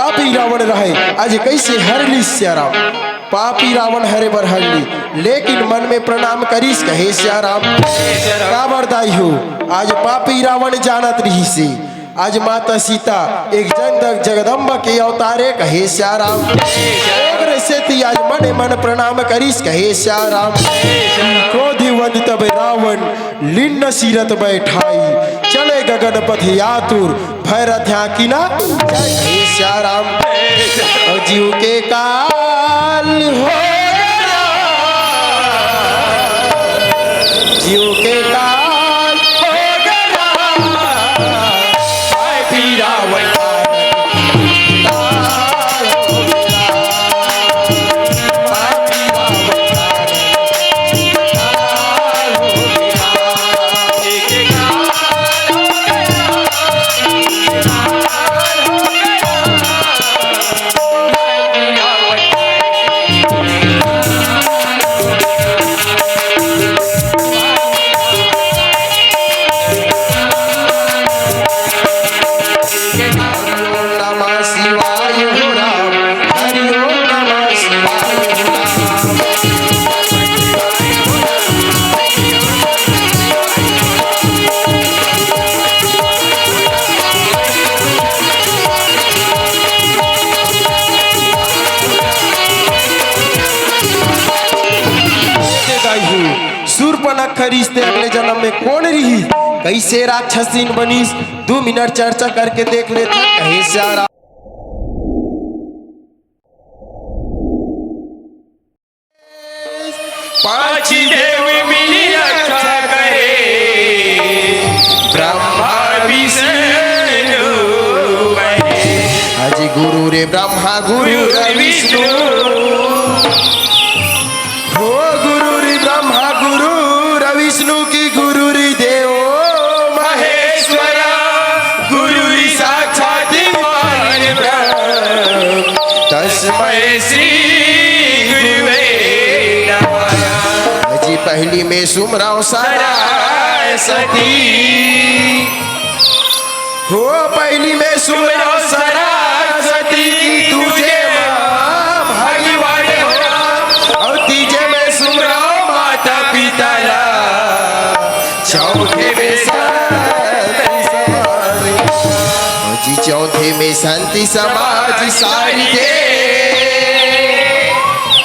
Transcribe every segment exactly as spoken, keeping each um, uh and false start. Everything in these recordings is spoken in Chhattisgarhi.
पापी रावण रहे, आज कइसे हर ली सिया राम। पापी रावण हरे बर हर ली, लेकिन मन में प्रणाम करिस, कहे सिया राम। काबर दाई हो, आज पापी रावण जानत रहिसे, आज माता सीता एक जगद-, जगदम्बा के अवतार ए, कहे सिया राम। ओकरे सेती आज मने मन प्रणाम करिस, कहे सिया राम। क्रोधिवंत तब रावण लीन सीरत बैठाई, चले गगन पथ आतुर, भय रथ्या कीना, जय हे सिया राम। अउ जीव के काल हो गे राम, जीव के काल हो गे राम, पापी रावण नमः शिवाय हो राम, हरि ओम नमः शिवाय हो राम। दाई हो, सूर्पनखा रिहिस ते अगले जनम में कोन रिहिस? कइसे राक्षसीन बनिस? दू मिनट चर्चा करके देख लेथन, कहे सिया राम। पांची देव मिली रक्षा करे, ब्रह्मा विष्णु महेश। अजी गुरु रे ब्रह्मा, गुरु रे विष्णु। हो गुरु रे ब्रह्मा, गुरु रे विष्णु की गुरु रे देवो महेश्वरा, गुरु रे साक्षात परब्रह्म, तस्मै श्री गुरुवे नमः। जी पहली में सुमरव सरस्वती, हो पहली में सुमरव सरस्वती की, दूजे में भगवान हो, अउ तीजे में सुमरव माता पिता ला, चौथे में शांति समाज। जी चौथे में शांति समाज सारी दे।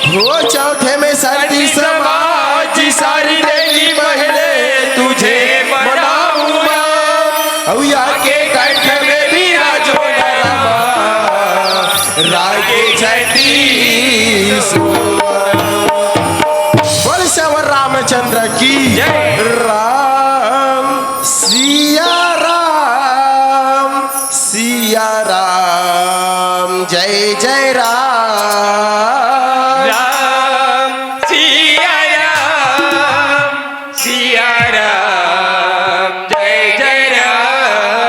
हो चौथे में शांति समाज सारी देगी, पहले तुझे मनाऊंगा। अउ या के कंठ में विराजो रामा, रागे छत्तीस। बोल सवर रामचंद्र की जय। राम सिया राम, सिया राम, जय जय राम। राम सिया राम, सिया राम, जय जय राम।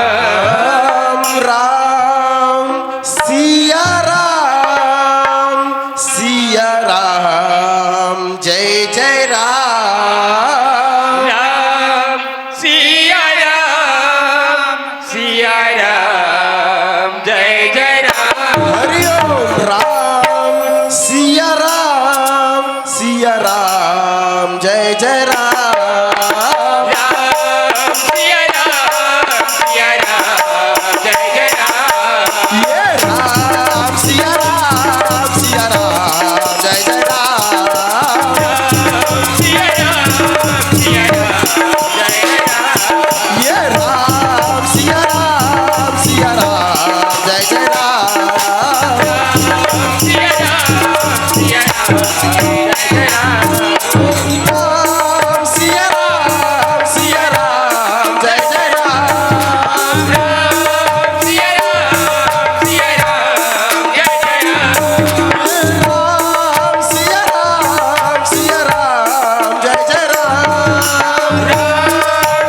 राम सिया राम, सिया राम, जय जय राम। राम सिया राम, सिया राम, जय जय राम। हरि ओम। राम सिया राम, सिया राम, जय जय राम। राम सिया राम, सिया राम, जय जय राम। ये राम सिया राम, सिया राम, जय जय राम। राम सिया राम, सिया राम, जय जय राम। ये राम सिया राम, सिया राम, जय जय राम। राम सिया राम, सिया राम, जय जय राम। राम सिया राम, सिया राम, जय जय राम। राम सिया राम, सिया राम, जय जय राम। राम सिया राम, सिया राम, जय जय राम। राम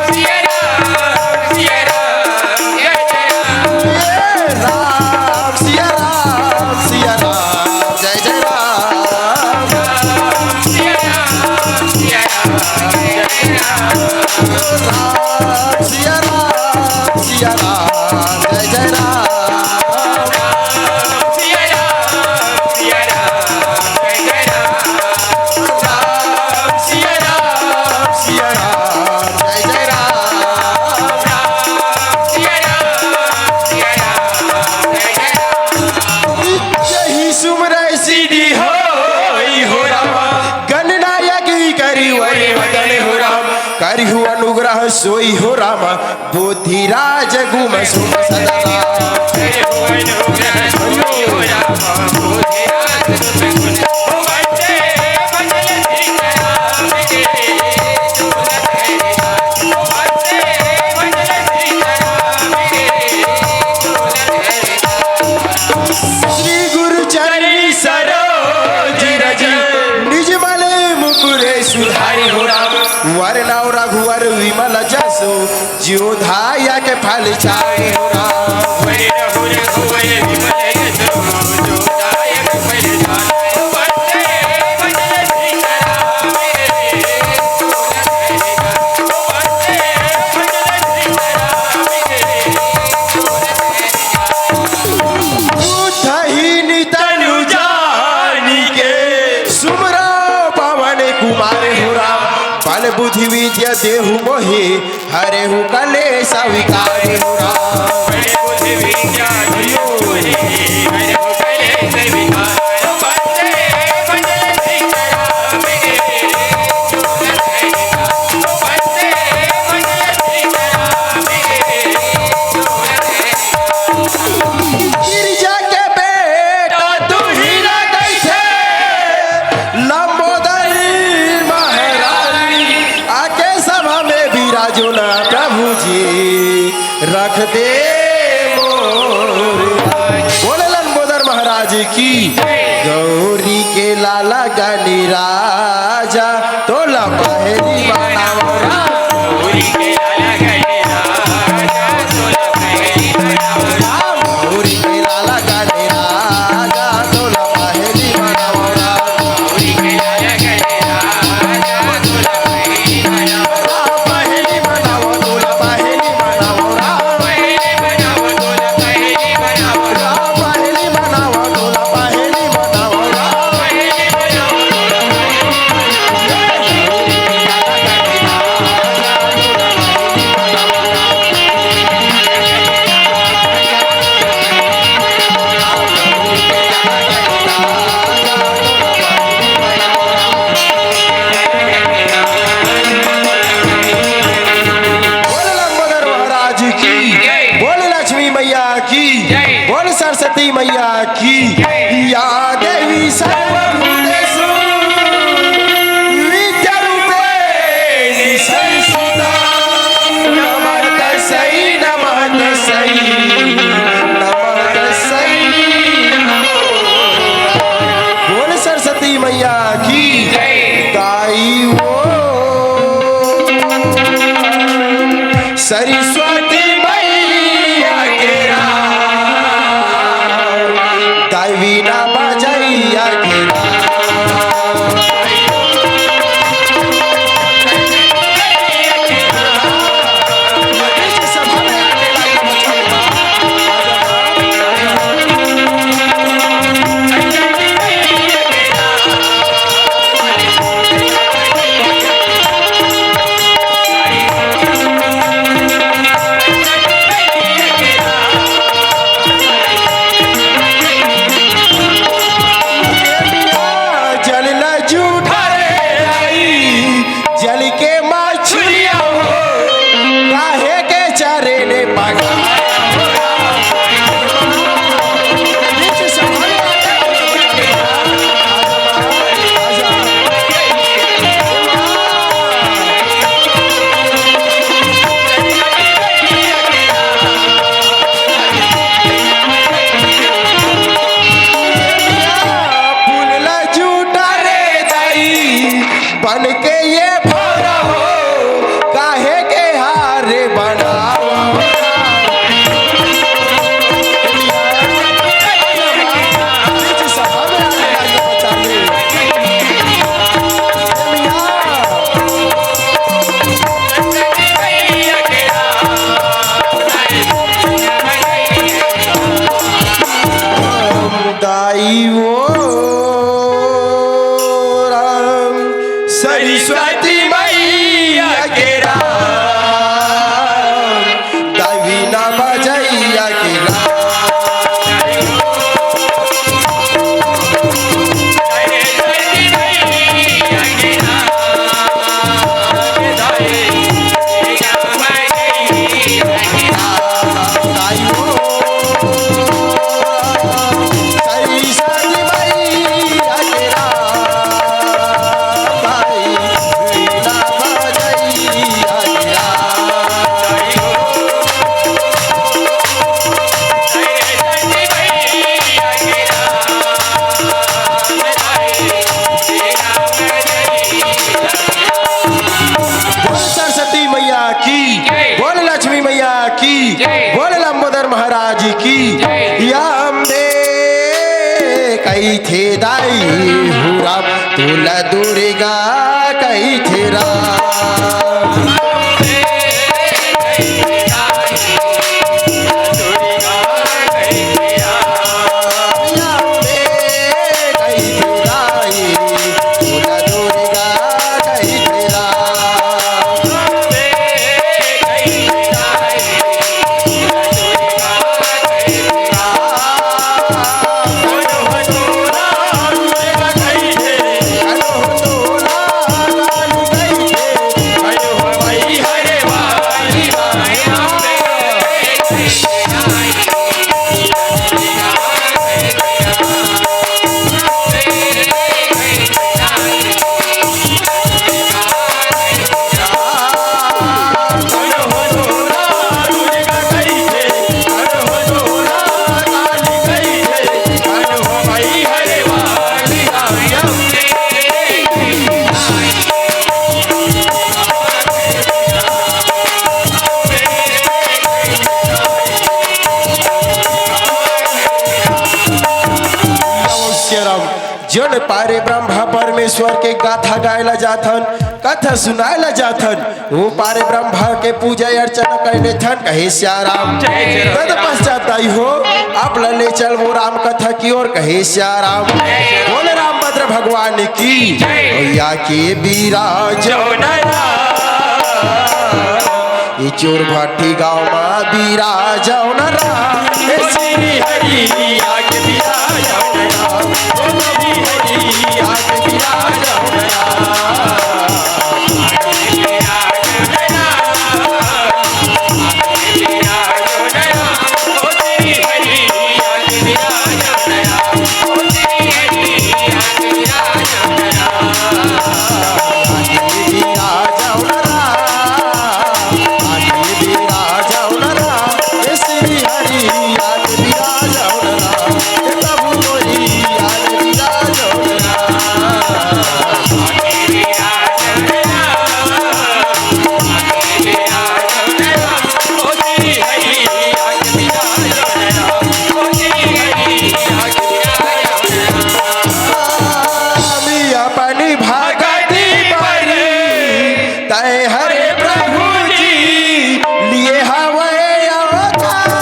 सिया राम, सिया राम, जय जय राम। राम सिया धीराज गुम सुम सदा। श्री गुरु चरणी सरोज रज, निज मले मुकुरे सुधारी हो राम। वर नव रघुवर विमल जसो, जोधायक फल चारि हो राम। बुद्ध ही नितनु जानिके, सुमरो पवन कुमार हो राम। बल बुद्धि विद्या देहु मोहे, हरेहु कलेस विकार हो राम। गिरिजा के बेटा तू ही ना कैसे लंबोदर महाराज आके सभा में विराजो ना प्रभु जी। रख दे मोर। बोले लंबोदर महाराज की। गौरी के लाला गणि राजा तोला पहली बनाओ राम। गौरी के लाला गणि राजा तोला पहली बनाओ राम। गौरी के लाला गणि राजा तोला पहली बनाओ राम। गौरी के लाला गणि राजा तोला पहली बनाओ राम। पहली बनाओ तोला पहली बनाओ राम। बोल लंबोदर महाराज की, बोल लक्ष्मी मैया की, बोल सरस्वती मैया की। या देवी सर्वभूतेषु विद्यारूपेण संस्थिता। नमः तस्यै, नमः तस्यै, नमः तस्यै नमो। बोल सरस्वती मैया की। दाई वो सरस्वती मैया के राम, दाई वीणा बजैया के राम। जल ला जूठा रे आई, जल के मछुरिया हो, काहे के चरे ने पगाया हो। फूल ला जूठा रे दाई, बन के ये भौरा हो, काहे के हार बनावा। दाई वो राम, सरस्वती मैया के राम, दाई वीणा बजैया के राम। कहिथे दाई हो राम, तोला दुर्गा कहिथे राम। नमस्कारम। जोन पारे ब्रह्मा परमेश्वर के गाथा गाए ला जाथन, कथा सुनाए ला जाथन, वो पारे ब्रह्मा के पूजा अर्चना कर लेथन, कहे सियाराम। जय जय राम। तत्पश्चात दाई हो, आप ला ले चलबो राम कथा की ओर, कहे सियाराम। बोल रामभद्र भगवान की। जय। भैया के बीरा जौनरा, ये चोर भट्टी गाँव मा बीरा जौनरा, ए श्री हरि आके बीरा जौनरा, ओ श्री हरि आके बीरा जौनरा। अपनी भगति बरी तैं हरे प्रभु जी लिए हवय अवतार।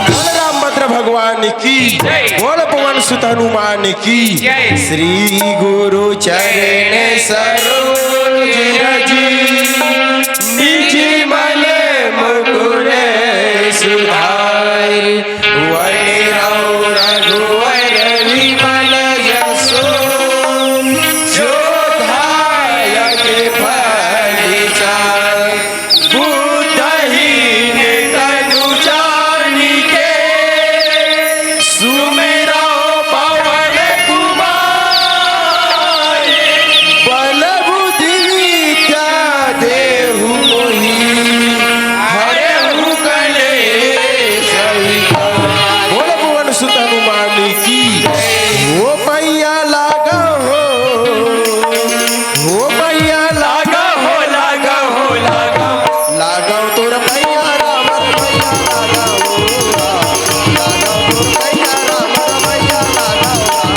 बोल रामभद्र भगवान की, जय। बोल पवन सुत हनुमान की, जय। श्री गुरु चरण सरोज रज, निज मन मुकुर सुधारि। वै रौ रघुवर विमल जसु, जो दायक फल चारि। बुद्धहीन तनु जानिके, सुमिरौ पवन कुमार। बल बुद्धि विद्या देहु मोहि, हरहु कलेस विकार। बोल पवन सुत हनुमान की। ओ पैया लागा हो, ओ पैया लागा हो, लागा हो, लागा। लागा तोर पैया राम, पैया लागा हो, लागा तोर पैया राम, पैया लागा हो।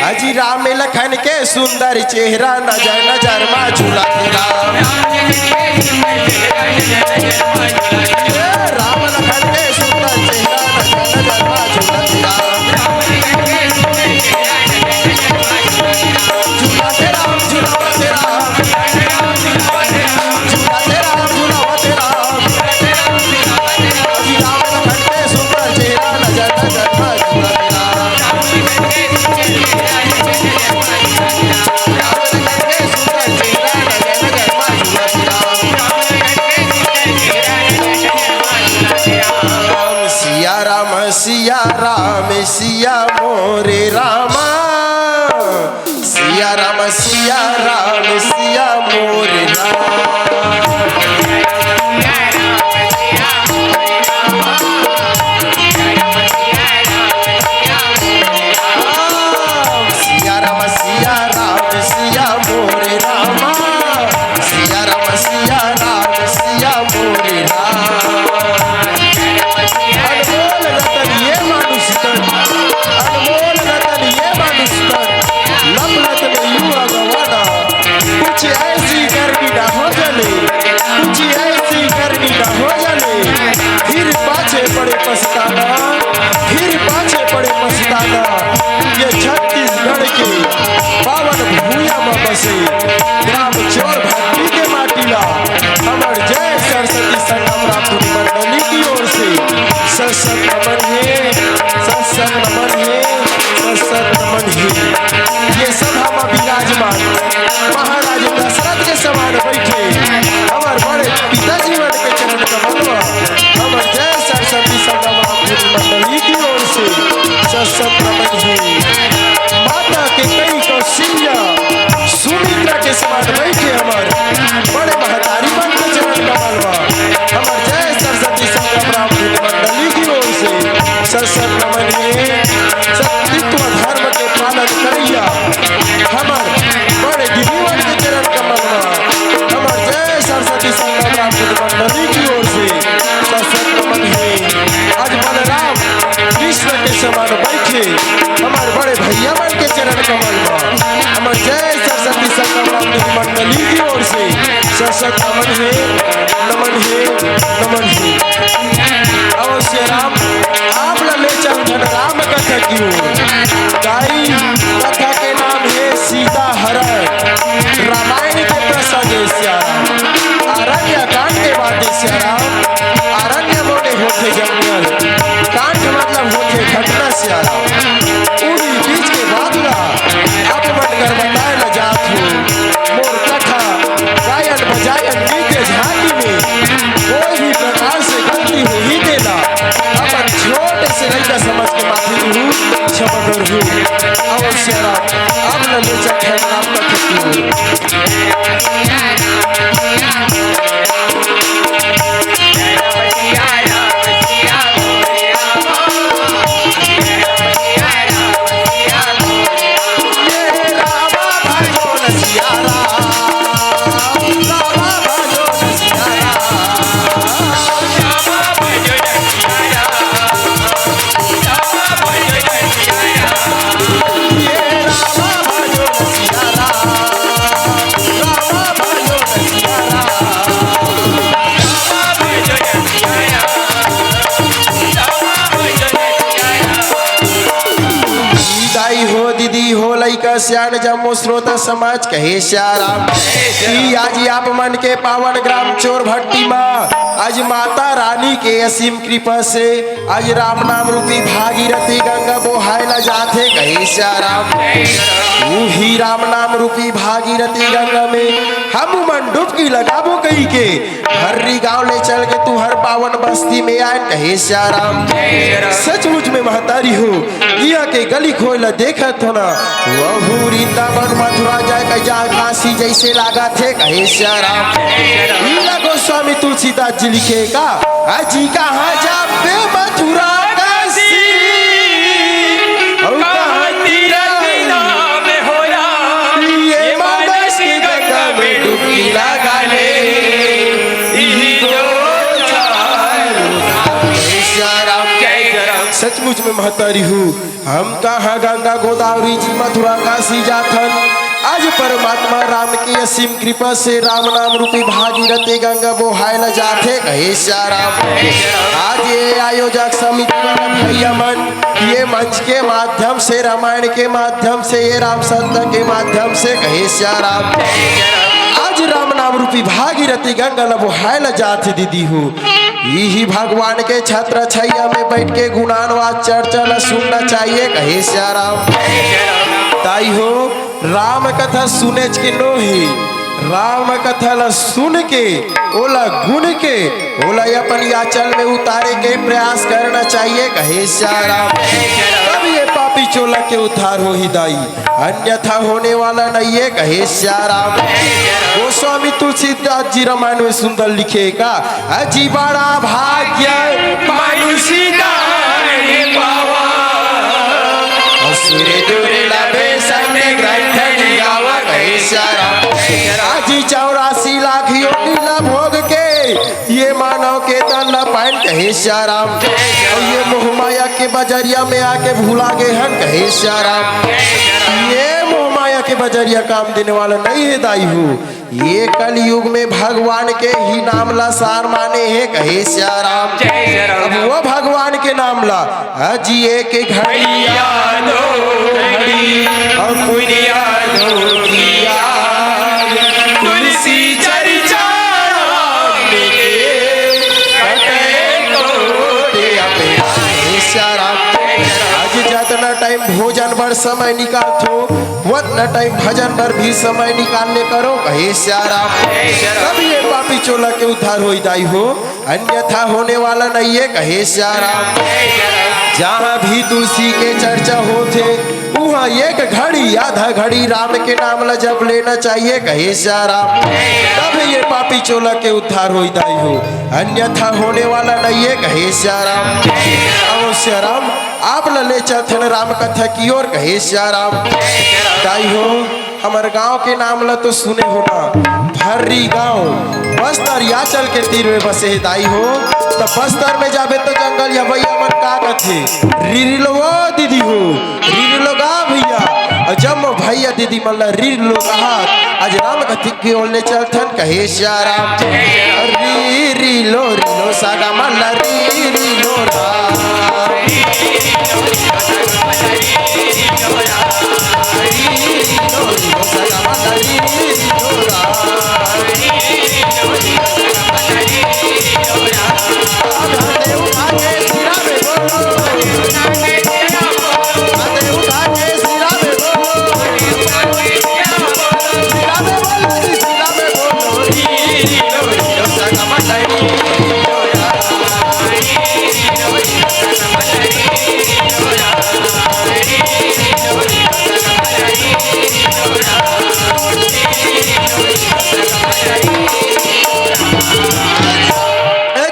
अजी राम लखन के सुंदर चेहरा, नजर नजर मा झूलत राम। ए, राम लखन के सुंदर चेहरा, नजर नजर मा झूलत राम। झूलत राम, झूलत राम। झूलत राम, झूलत राम। अजी राम लखन के सुंदर चेहरा, नजर नजर मा झूलत राम। सिया राम, सिया राम, सिया मोरे रामा। सिया राम, सिया राम, सिया मोरे रामा। सिया राम, सिया राम, सिया मोरे रामा। सिया राम, सिया राम, सिया मोरे रामा। अनमोल रतन ये मानुष तन, अनमोल रतन ये मानुष तन, लप लप में यूं अगवाना। कुछ ऐसी करनी ना हो जले, कुछ ऐसी करनी ना हो जले, फिर पाछे पड़े पछताना, फिर पाछे पड़े पछताना। ये छत्तीसगढ़ के पावन भूया में बसे ग्राम चोर भट्टी के माटी ला हमर जय सरस्वती संगम रामधुनी मंडली की ओर से सत सत नमन हे, सत सत नमन हे, सत सत नमन हे। ये सभा में विराजमान महाराज दशरथ के समान बैठे हमर बड़े पिताजी मन के चरण कमल में हमर जय सरस्वती संगम रामधुनी मंडली की ओर से सत सत नमन हे। माता के कई कौशल्या सुमित्रा के समान बैठे हमर बड़े महतारी मन के चरण कमल में हमर जय सरस्वती संगम रामधुनी मंडली की ओर से सत सत नमन हे। सत्यत्व धर्म के पालन करैया हमर बड़े गिरीवन के चरण कमल में हमर जय सरस्वती संगम रामधुनी मंडली की ओर से सत सत नमन हे। आज बलराम कृष्ण के समान बैठे हमर बड़े भैया मन के चरण कमल में हमर जय सरस्वती संगम रामधुनी मंडली की ओर से सत सत नमन हे, नमन हे, नमन हे। अवश्य राम, आप ला ले चलथन राम कथा की ओर। दाई कथा के नाम हे सीता हरण। रामायण के प्रसंग हे सिया राम। अरण्य कांड के बात हे सिया राम। अरण्य माने होथे जंगल, कांड मतलब होथे घटना सिया राम। उड़ी बीच के बात ला आप मन कर बताए ला जात हो। मोर कथा गायन बजायन नृत्य झांकी में कोई भी प्रकार से गलती होही तेला अपन छोटे से लइका समझ के माफी दूँ, क्षमा करहू। अवश्य राम, अब न ले चल राम कथा की ओर। दाई हो, दीदी हो, लइका सियान जम्मो श्रोता समाज कहे सिया राम। कि आज आप मन के पावन ग्राम चोर भट्टी मा आज माता रानी के असीम कृपा से आज राम नाम रूपी भागीरथी गंगा बोहाय ला जाथे कहे सिया राम। उही राम नाम रूपी भागीरथी गंगा में हम मन डुबकी लगाबो कही के हर्री गांव ले चल के तुंहर पावन बस्ती में आए कहे सिया राम। सचमुच में महतारी हो, इहाँ के गली खोय ला देखत हो ना, वहू वृंदावन मथुरा जाए के जा काशी जैसे लागत हे कहे सिया राम। इला गोस्वामी तुलसीदास जी लिखे का, अजी कहाँ जाबे मथुरा काशी, अउ कहाँ तीरथ नाम होला, ये मानस के गंगा में डुबकी लगा ले। इही दो चार धाम। जय सिया राम। जय सिया राम। सचमुच महतारी हो, हम कहाँ गंगा गोदावरी जी मथुरा काशी जाथन। आज परमात्मा राम के असीम कृपा से राम नाम रूपी भागीरथी गंगा बोहाय ल जाथे, कहे सिया राम। आज ये आयोजक समिति वाला भैया मन ये मंच के माध्यम से, रामायण के माध्यम से, ये राम सत्ता के माध्यम से, कहे सिया राम। आज राम नाम रूपी भागीरथी गंगा ल बोहाय ल जाथे दीदी हो। इही भगवान के छत्र छाया में बैठ के गुणानुवाद चर्चा ला सुनना चाहिए, कहे सिया राम। ताई हो, राम कथा सुनेच के नोहे, राम कथा ला सुन के, ओला गुन के, ओला अपन आचल में उतारे के प्रयास करना चाहिए, कहे सिया राम। तब ये पापी चोला के उद्धार होही दाई, अन्यथा होने वाला नहीं है, कहे सिया राम। गोस्वामी तुलसीदास जी रामायण में सुंदर लिखे का, अजी बड़ा भाग्य मनुष्य दान पावा, असुर दुर्लभ संग ग्रंथ गावा, कहे सिया राम। अजी चौरासी लाख योनि ला भोग के ये मानव के तन ला पाइन, कहे सिया राम। अउ ये मोह माया के बजरिया में आके भुला गे हन, कहे सिया राम। ये मोह माया के बजरिया काम देने वाला नहीं है दाई हो। ये कलयुग में भगवान के ही नाम ला सार माने हे, कहे सिया राम। जय सिया राम। अब वो भगवान के नाम ला, हाँ जी, एक घड़ी या दो घड़ी और पुनिया दो किया, तुलसी चर्चा राम के कटे कोट अपराध। हे सिया राम, आज जतना टाइम भोजन बर समय निकालथो, वतना टाइम भजन बर भी समय निकालने करो, कहे सिया राम। तब ये पापी चोला के उद्धार होई दाई हो, अन्यथा होने वाला नहीं है, कहे सिया राम। जहाँ भी तुलसी के चर्चा होथे, उहाँ एक घड़ी, आधा घड़ी राम के नाम ला जप लेना चाहिए, कहे सिया राम। तब ये पापी चोला के उद्धार होई दाई हो, अन्यथा होने वाला नहीं है, कहे सिया राम। अउ सिया राम, आप ला ले चलथन राम कथा की ओर, कहे सिया राम। दाई हो, हमर गांव के नाम ला तो सुने हो ना, भर्री गांव, बस्तर याचल के तीर में बसे हे दाई हो। त बस्तर में जाबे तो जंगल या भैया मन का कथे, रीरी लो वो दीदी हो, रीरी लो गा भैया। अउ जब वो भैया दीदी मन ला रीरी लो कहा, आज राम कथा की ओर ले चलथन, कहे सिया राम। रीरी लो, रीरी लो, सागा मन ला रीरी लो राम।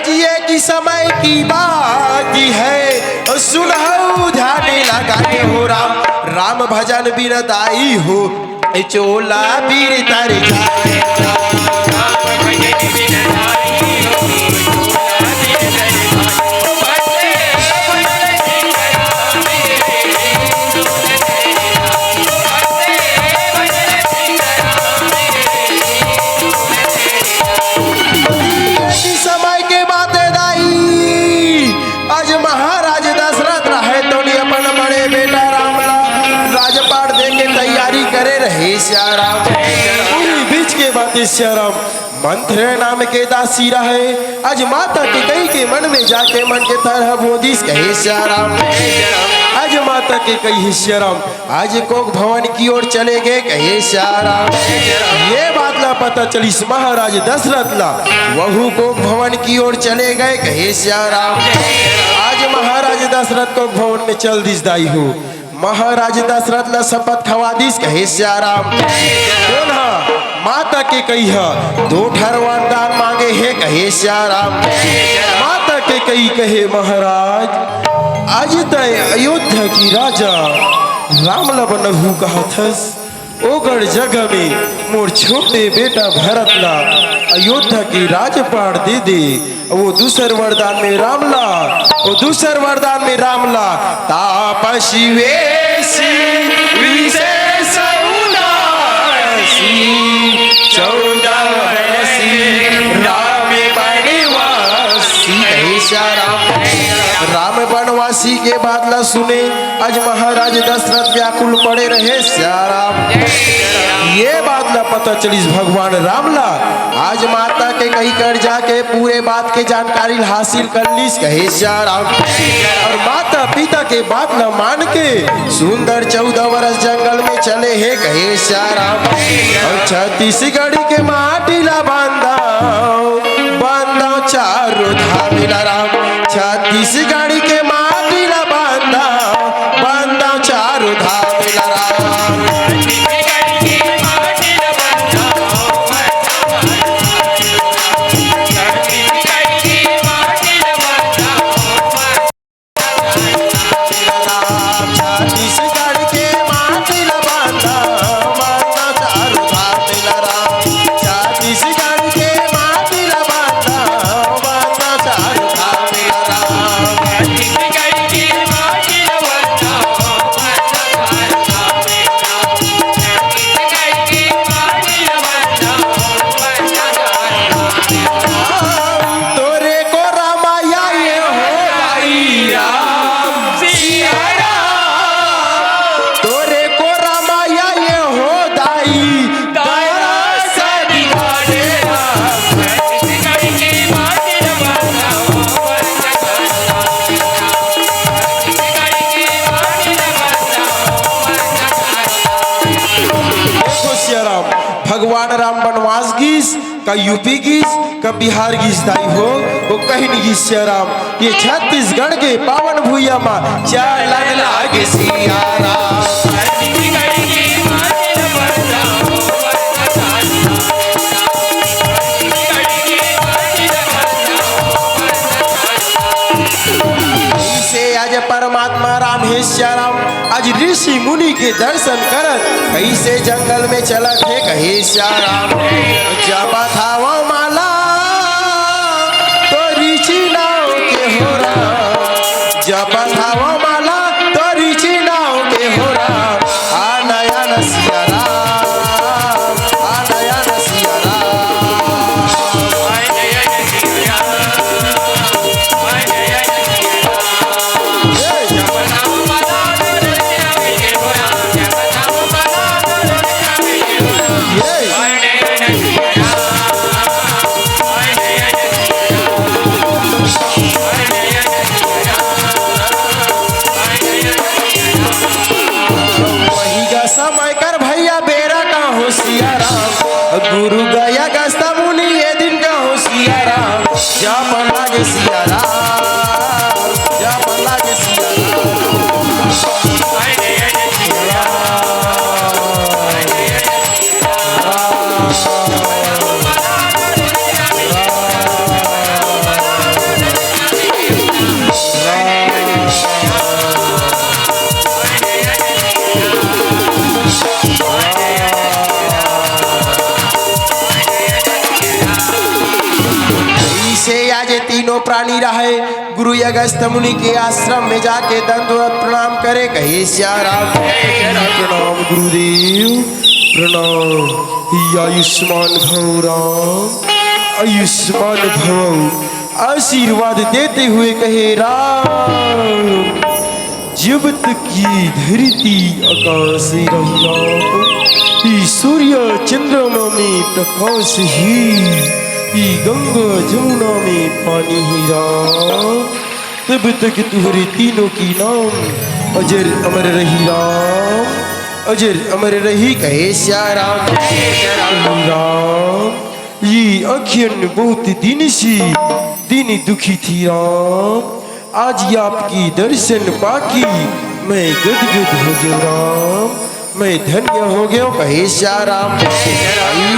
जिए की समय की बात है, सुनहु ध्यान लगाए हो राम, राम भजन बिन दाई हो, ए चोला बीर तर जाए। समय के बात है दाई, आज महाराज दशरथ रहे तो नहीं अपन बड़े बेटा राम ला राजपाट दे के तैयारी करे रहे सिया राम। पूरी बीच के बात है सिया राम। मंथरा नाम के दासी रहे, आज माता कैकई के मन में जाके मन के थरहा बोदिस कहे सिया राम। आज माता कैकई हे सिया राम, आज कोक भवन की ओर चले गए कहे सिया राम। ये बात ला पता चलिस महाराज दशरथ ला, वहू कोक भवन की ओर चले गए कहे सिया राम। आज महाराज दशरथ कोक भवन में चल दिस दाई हो। महाराज दशरथ ला शपथ खवा दिस कहे सिया राम। कोन हा? माता कैकई हा दो ठन वरदान मांगे हे कहे सिया राम। माता कैकई कहे महाराज, आज तय अयोध्या की राजा राम ला बनहू कहत हस, ओगढ़ जगह में मोर छोटे बेटा भरत ला अयोध्या के राजपाट दे दे। वो दूसर वरदान में राम ला, वो दूसर वरदान में राम ला, तापसी वेसी विशेष उदासी, चौदह वरसी राम बनवासी। ऐसा राम, राम बनवासी के बात ला सुने, आज महाराज दशरथ व्याकुल पड़े रहे। सियाराम, ये बात ला पता चलिस भगवान राम ला। आज माता के कही कर जाके पूरे बात के जानकारी हासिल कर लिस, कहे सियाराम। और माता पिता के बात ला मान के सुंदर चौदह वर्ष जंगल में चले हे, कहे सियाराम। और छत्तीसगढ़ के माटी ला बांधा, बांधा चारों धाम ला राम। छत्तीसगढ़ के माटी ला बांधा, बांधा चारों धाम ला राम। छत्तीसगढ़ के माटी ला बांधा, बांधा चारों धाम ला राम। छत्तीसगढ़ के माटी ला बांधा, बांधा चारों धाम ला राम। तोरे कोरा माया ये हो दाई राम, सिया राम। तोरे कोरा माया ये हो दाई, दरस दिखा दे राम। देखो सिया राम, भगवान राम बनवास गीस, का यूपी गीस, का बिहार गीस दाई हो, वो कहीं नहीं गीस सिया राम। ये छत्तीसगढ़ के पावन भुइया मा चालन लागे सिया राम। इसे आज परमात्मा राम हे सिया राम। आज ऋषि मुनि के दर्शन करत कइसे जंगल में चलत हे, कहे सिया राम। जपत हवं माला तो ऋषि नाव के हो राम, जपत हवं माला तो ऋषि नाव के हो राम। आ नया न सिया राम, आ नया न सिया राम। वही का समय कर भैया बेरा का हो सिया राम, गुरु गया गस्ता मुनि ये दिन का हो सिया राम। जाप लागे सिया राम, जाप लागे सिया राम। इसे आज तीनों प्राणी रहे गुरु अगस्त मुनि के आश्रम में जाके दंडवत प्रणाम करे, कहे सिया राम। प्रणाम गुरुदेव, प्रणाम। आयुष्मान भव राम, आयुष्मान भव। आशीर्वाद देते हुए कहे राम, जब तक ये धरती आकाश रही राम, ये सूर्य चंद्रमा में प्रकाश ही, ये गंगा जमुना में पानी ही राम, तब तक तुहरे तीनों की नाम अजर अमर रही राम, अजर अमर रही, कहे सिया राम। राम, ये अखियन बहुत दिन से दिन दुखी थी राम, आज ये आपकी दर्शन पाके मैं गदगद हो गयो राम, मैं धन्य हो गयो, कहे सिया राम।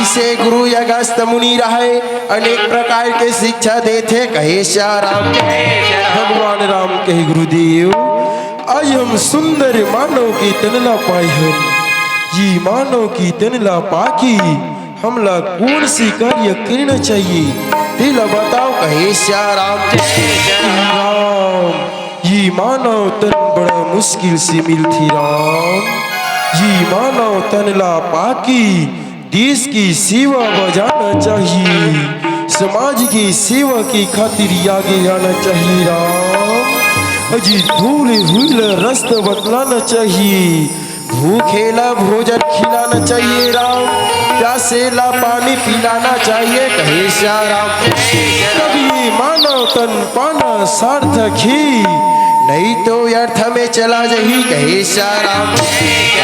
इसे गुरु अगस्त मुनि रहे, अनेक प्रकार के शिक्षा देथे, कहे सिया राम। भगवान राम कहे गुरुदेव, आज हम सुंदर मानव के तन ला पाए हन, ये मानव की तन ला पाके हमला कौन से कार्य करना चाहिए, तेला बताओ। कहे सिया राम। राम, ये मानव तन बड़ा मुश्किल से मिलथे राम। ये मानव तन ला पाके देश की सेवा बजाना चाहिए, समाज की सेवा की खातिर आगे आना चाहिए राम। अजी धूल हुई ल रस्त बतलाना चाहिए, भूखे ला भोजन खिलाना चाहिए राम, प्यासे ला पानी पिलाना चाहिए। कहे सिया राम। तभी मानव तन पाना सार्थक ही, नहीं तो व्यर्थ में चला जाही। कहे सिया राम।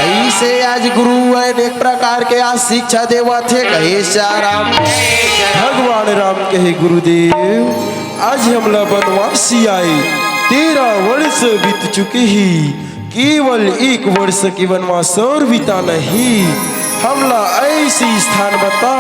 ऐसे आज गुरु अनेक प्रकार के आज शिक्षा देवत हे। कहे सिया राम। भगवान राम कहे, गुरुदेव, आज हमला बनवासी आए, तेरह वर्ष बीत चुके ही, केवल एक वर्ष के वनवास और बिता नहीं, हमला ऐसी स्थान बता,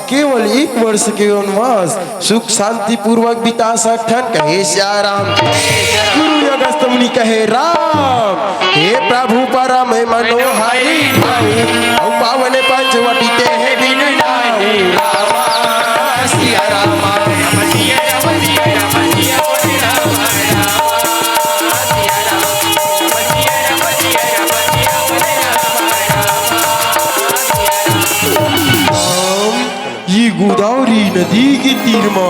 केवल एक वर्ष के वनवास सुख शांति पूर्वक बिता सकथन। कहे सिया राम। गुरु अगस्त मुनि कहे, राम, हे प्रभु परम मनोहारी भाऊ, अउ पावन पंचवटी ते हे बिनु नाऊ। राम सिया राम। ये गोदावरी नदी के तीर म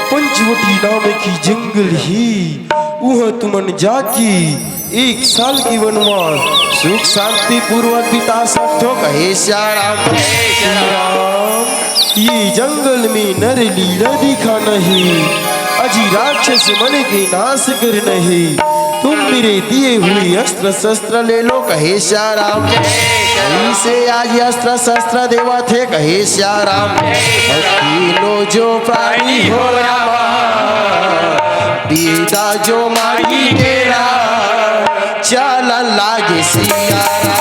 पंचवटी नाम के जंगल हे। उहाँ तुमन जाके एक साल के वनवास सुख शांति पूर्वक बिता सकथो। कहे सिया राम। राम, ये जंगल में नर लीला दिखाना हे, अजी राक्षस मन के नाश करना हे। तुम मेरे दिए हुए अस्त्र शस्त्र ले लो। कहे सिया राम। ऐसे आज अस्त्र शस्त्र देवत हे। कहे सिया राम। तीनों जो प्राणी हो रामा, पीता जो मांगी तेरा, चालन लागे सिया राम।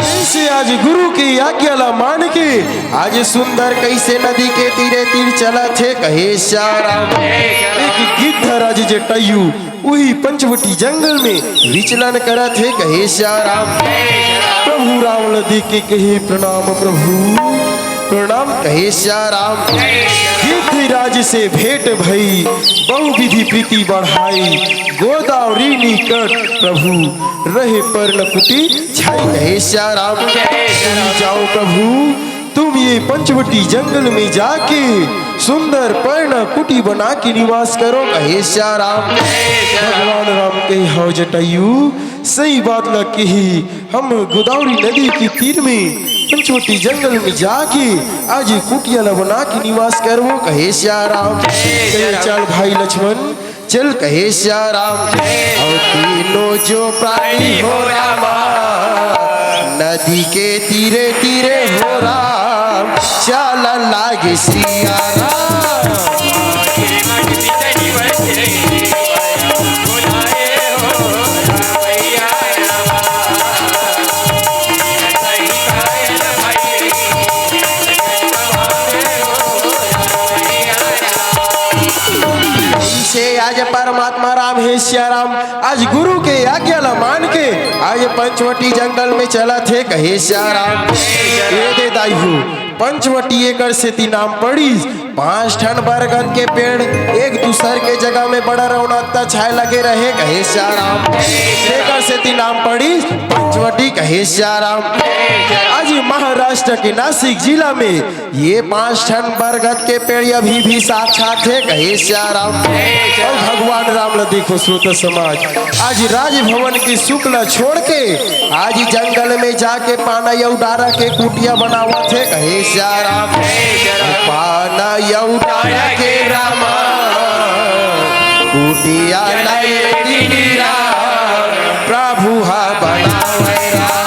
ऐसे आज गुरु की आज्ञा ला मान के आज सुंदर कैसे नदी के तीरे तीर चलत हे। कहे सिया राम। एक गिद्ध राज जटायु उही पंचवटी जंगल में विचलन करत हे। कहे सिया राम। प्रभु राम ला देख के कहे, प्रणाम प्रभु। प्रणाम। कहे सिया राम। गिद्ध राज से भेंट भई, बहुविधि प्रीति बढ़ाई, गोदावरी निकट प्रभु रहे पर्ण कुटी छाई। कहे सिया राम। जाओ प्रभु, तुम ये पंचवटी जंगल में जाके सुंदर पर्ण कुटी बना के निवास करो। कहे सिया राम। भगवान राम कहे, हव जटायु, सही बात ला कही, हम गोदावरी नदी के तीर में पंचवटी जंगल में जाके आज कुटिया ला बना के निवास करबो। कहे सिया राम। कहे, चल भाई लक्ष्मण, चल। कहे सिया राम। अउ तीनों जो प्राणी हो रामा, नदी के तीरे तीरे हो राम, चालन लागे सिया राम। से आज परमात्मा राम हे सिया राम, आज गुरु के आज्ञा ला मान के आज पंचवटी जंगल में चलत हे। कहे सिया राम। ए दे दाई हो, पंचवटी एकर सेती नाम पड़िस, पांच ठन बरगद के पेड़ एक दूसर के जगह में बड़ा रौनकता छाए लगे रहे। कहे सिया राम। एकर सेती नाम पड़िस पंचवटी। कहे सिया राम। आज महाराष्ट्र के नासिक जिला में ये पांच ठन बरगद के पेड़ अभी भी साक्षात हे। कहे सिया राम। अउ भगवान राम ला देखो श्रोता समाज, आज राजभवन के सुख ला छोड़ के आज जंगल में जाके पाना अउ डारा के कुटिया बनावत हे। कहे सिया राम। पाना अउ डारा के रामा, कुटिया नए दिन राम, प्रभु हा बनावे राम।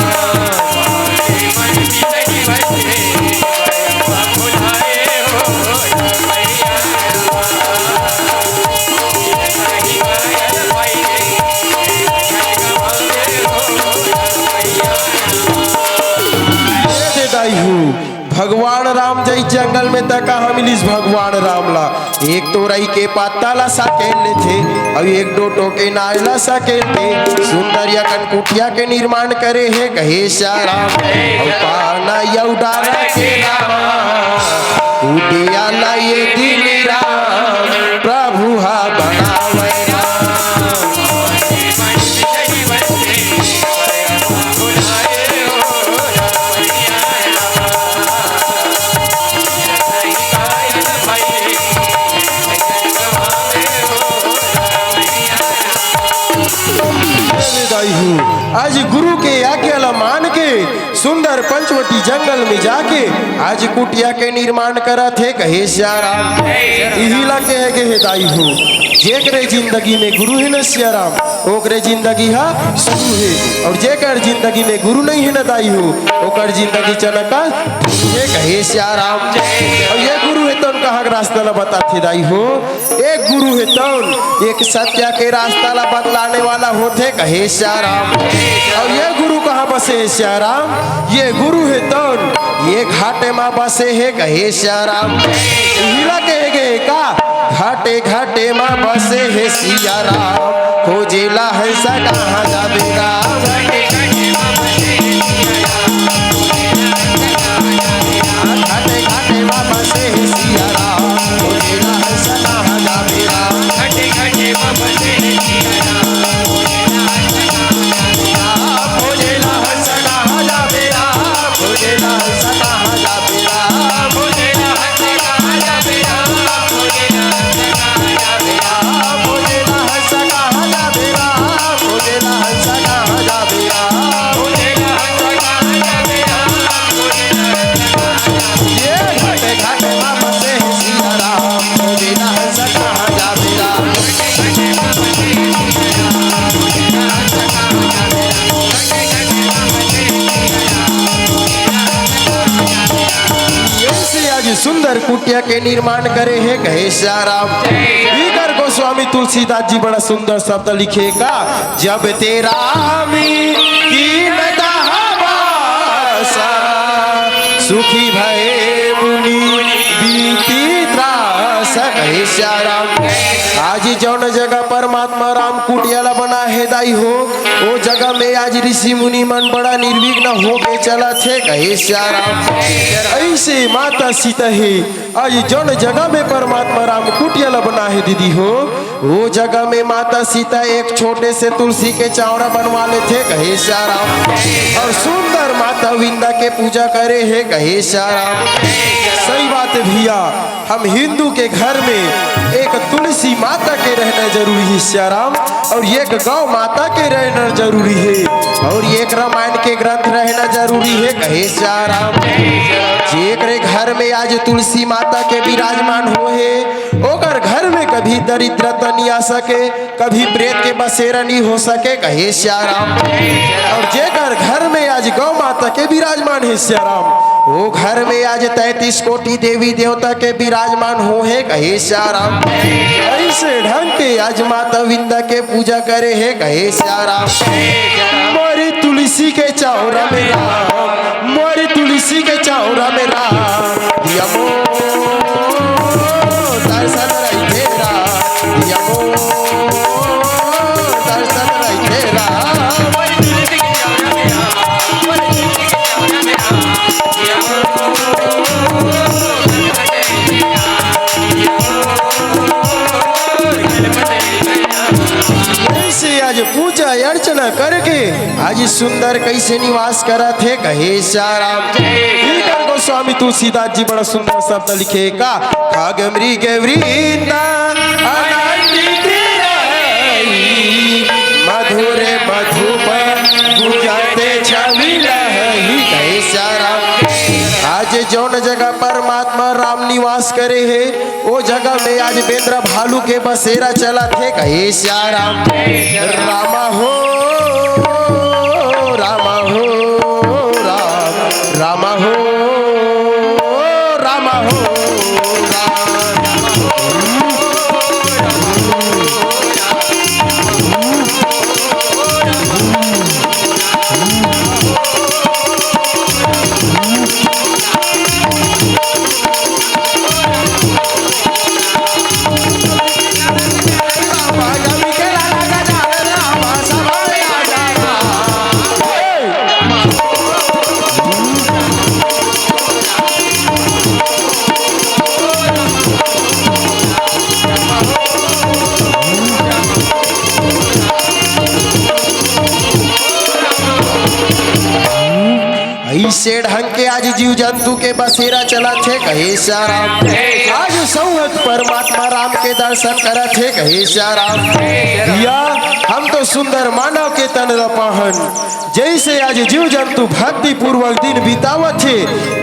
भगवान राम जइस जंगल में त कहाँ मिलिस भगवान राम ला? एक तोरई के पत्ता ला सकेल लेथे, अउ एक डोटो के नाय ला सकेल दे। सुंदर या कन कुटिया के निर्माण करे हे कहे सिया राम। अउ पाना अउ डारा के रामा, कुटिया ला ये दिन राम, प्रभु हा बनावे राम। अरे दाई हो, आज गुरु के आज्ञा ला मान के सुंदर पंचवटी जंगल में जाके आज कुटिया के निर्माण करत हे कहे सिया राम। इही ला कहे गे हे दाई हो, जेकरे जिंदगी में गुरु हे न सिया राम, ओकरे जिंदगी हा सुरु हे, अउ जेकर जिंदगी में गुरु नहीं हे न दाई हो, ओकर जिंदगी चनका हे कहे सिया राम। अउ ये गुरु हे तउन कहाँ के रास्ता ला बताथे दाई हो? एक गुरु हे तउन एक सत्य के रास्ता ला बतलाने वाला होथे कहे सिया राम। अउ ये गुरु कहाँ बसे हे सिया राम? ये गुरु हे तउन ये घाटे मा बसे हे कहे सिया राम। इही ला कहे गे का, घाटे घाटे मा बसे हे सिया राम, खोजेला हंसा कहाँ जाबे राम। घाटे घाटे मा बसे हे सिया राम, खोजेला हंसा कहाँ जाबे राम। ऐसे आज सुंदर कुटिया के निर्माण करे हे कहे सिया राम। इकर गोस्वामी तुलसीदास जी बड़ा सुंदर शब्द लिखे का, जब ते राम कीन दहबासा, सुखी भए मुनि बीती त्रास कहे सिया राम। आज जौन जगह परमात्मा राम कुटिया ला बना हे दाई हो, ओ जगह में आज ऋषि मुनि मन बड़ा निर्विघ्न होके चलत हे कहे सिया राम। ऐसे माता सीता हे, आज जौन जगह में परमात्मा राम कुटिया ला बना हे दीदी हो, ओ जगह में माता सीता एक छोटे से तुलसी के चावड़ा बनवा लेथे कहे सिया राम। अउ सुंदर माता विंदा के पूजा करे हे कहे सिया राम। सही बात हे भैया, हम हिंदू के घर में एक तुलसी माता के रहना जरूरी हे सिया राम, अउ एक गौ माता के रहना जरूरी हे, अउ एक रामायण के ग्रंथ रहना जरूरी हे कहे सिया राम। जेकरे घर में आज तुलसी माता के विराजमान हो हे, ओकर घर में कभी दरिद्रता नहीं आ सके, कभी प्रेत के बसेरा नहीं हो सके कहे सिया राम। अउ जेकर घर में आज गौ माता के विराजमान हे सिया राम, ओ घर में आज तैंतीस कोटि देवी देवता के विराजमान हो हे कहे सिया राम। ऐसे ढंग के आज माता विंदा के पूजा करे हे कहे सिया राम। मोरी तुलसी के चौरा में राम, मोरी तुलसी के चौरा में राम, दिया मोर दर्शन रहिथे राम, दिया मोर दर्शन रहिथे राम। ऐसे आज पूजा अर्चना करके आज सुंदर कैसे निवास करत हे कहे सिया राम। इकर गोस्वामी तुलसीदास जी बड़ा सुंदर शब्द लिखे का, खग मृग वृंदा आनंदित रही, मधुर मधुप गुंजत छवि लहरी कहे सिया राम। आज जौन जगह परमात्मा राम निवास करे हे, ओ जगह में आज बेंदरा भालू के बसेरा चलत हे कहे सिया राम। रामा हो, रामा हो, राम, रामा हो, रामा हो, राम। अइसे ढंग के आज जीव जंतु के बसेरा चलत हे, कहे सियाराम। आज संवत परमात्मा राम के दर्शन करत हे, कहे सियाराम। भैया, हम तो सुंदर मानव के तन ल पाहन, जइसे आज जीव जंतु भक्ति पूर्वक दिन बितावत हे,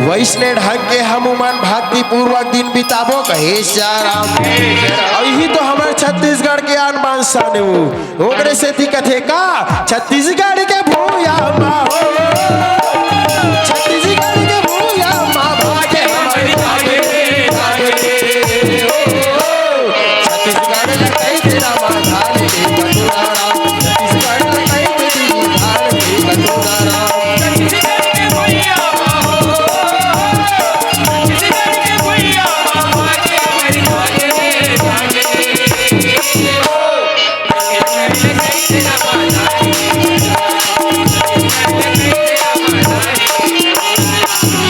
वइसने ढंग के हमू मन भक्ति पूर्वक दिन बिताबो, कहे सियाराम। अउ इही तो हमर छत्तीसगढ़ के आन बान शान हे वो। ओकरे सेती कथे का, छत्तीसगढ़ के भुइयां मा हो, छत्तीसगढ़ के भुइयां मा भागे हमर भागे, भागे, ओ, छत्तीसगढ़ ल कहि दे रामा धान के कटोरा, छत्तीसगढ़ ल कहि दे दीदी धान के कटोरा।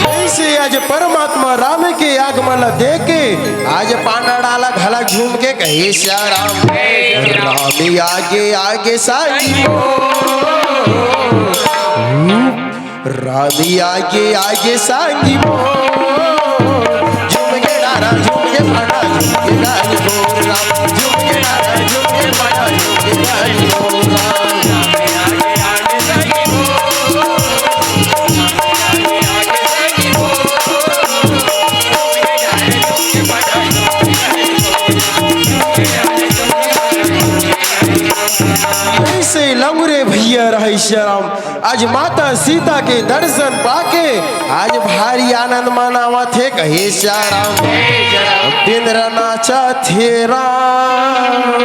जइसे आज परमात्मा राम के आगमन ला देख के आज पाना डाला घला झूम के कहे सियाराम। राम आगे आगे साई, राम आगे आगे साई, झूम के डारा झूम के पाना झूम के डारी बोल राम, झूम के डारा झूम के पाना झूम के डारी बोल राम। अइसे लंगुरे भैया रहै सियाराम, आज माता सीता के दर्शन पाके आज भारी आनंद मनावत हे, कहे सियाराम। बेंदरा नाचत हे राम,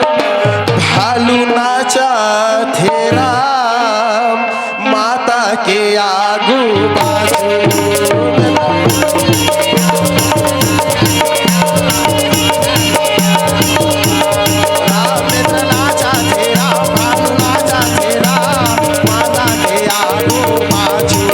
भालू नाचत हे राम, माता के आगू बाजू। राम बेंदरा नाचत हे राम, भालू नाचत हे राम, माता के आगू बाजू।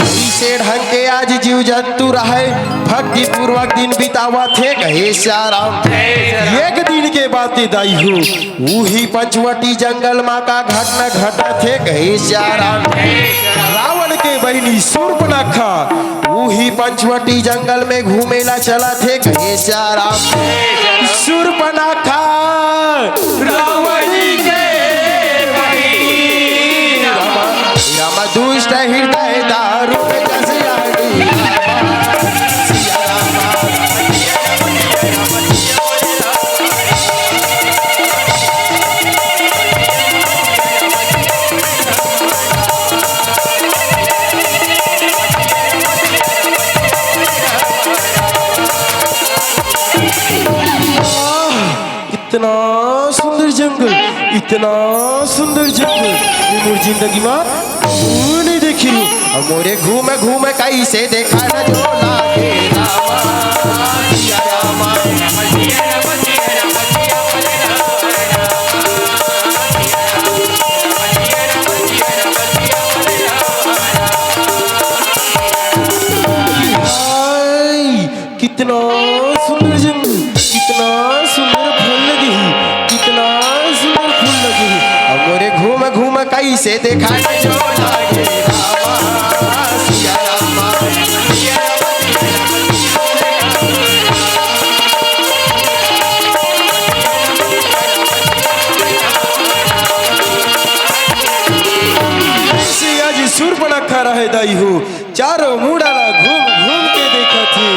अइसे ढंग के आज जीव जंतु रहय, भक्ति पूर्वक दिन बितावत हे, कहे सियाराम। एक दिन के बात हे दाई हो, उही पंचवटी जंगल मा का घटना घटत हे, कहे सियाराम। रावण के बहिनी सूर्पनखा उही पंचवटी जंगल में घूमे ला चलत हे, कहे सियाराम। सूर्पनखा रावण के बहिनी। राम दुष्ट हृदय दारुण जस आड़ी। इतना सुंदर जंगल, इतना सुंदर जंगल, मैं मोर जिंदगी मा कभू नहीं देखी हूँ। मोरे घूम घूम कैसे देखा न जो लागे रामा, सिया रामा। हाय, कितना सुंदर जंगल, कितना सुंदर फूल लगे हे, कितना सुंदर फूल लगे हे। अब मोरे घूम घूम कैसे देखा जो लागे रामा, सिया रामा। ऐसे आज सूर्पनखा रहे दाई हो, चारों मुड़ा ला घूम घूम के देखत हे,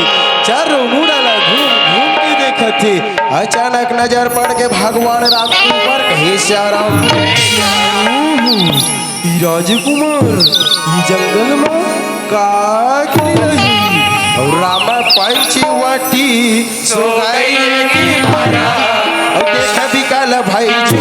चारों मुड़ा ला घूम घूम के कथे, अचानक नजर पड़ के भगवान राम के ऊपर, कहे सिया राम, "ओहो, ई राजकुमार, ई जंगल म का करी रही?" अउ राम पंचवटी सो गई रे मारा, अउ देख बिकल भाई जी।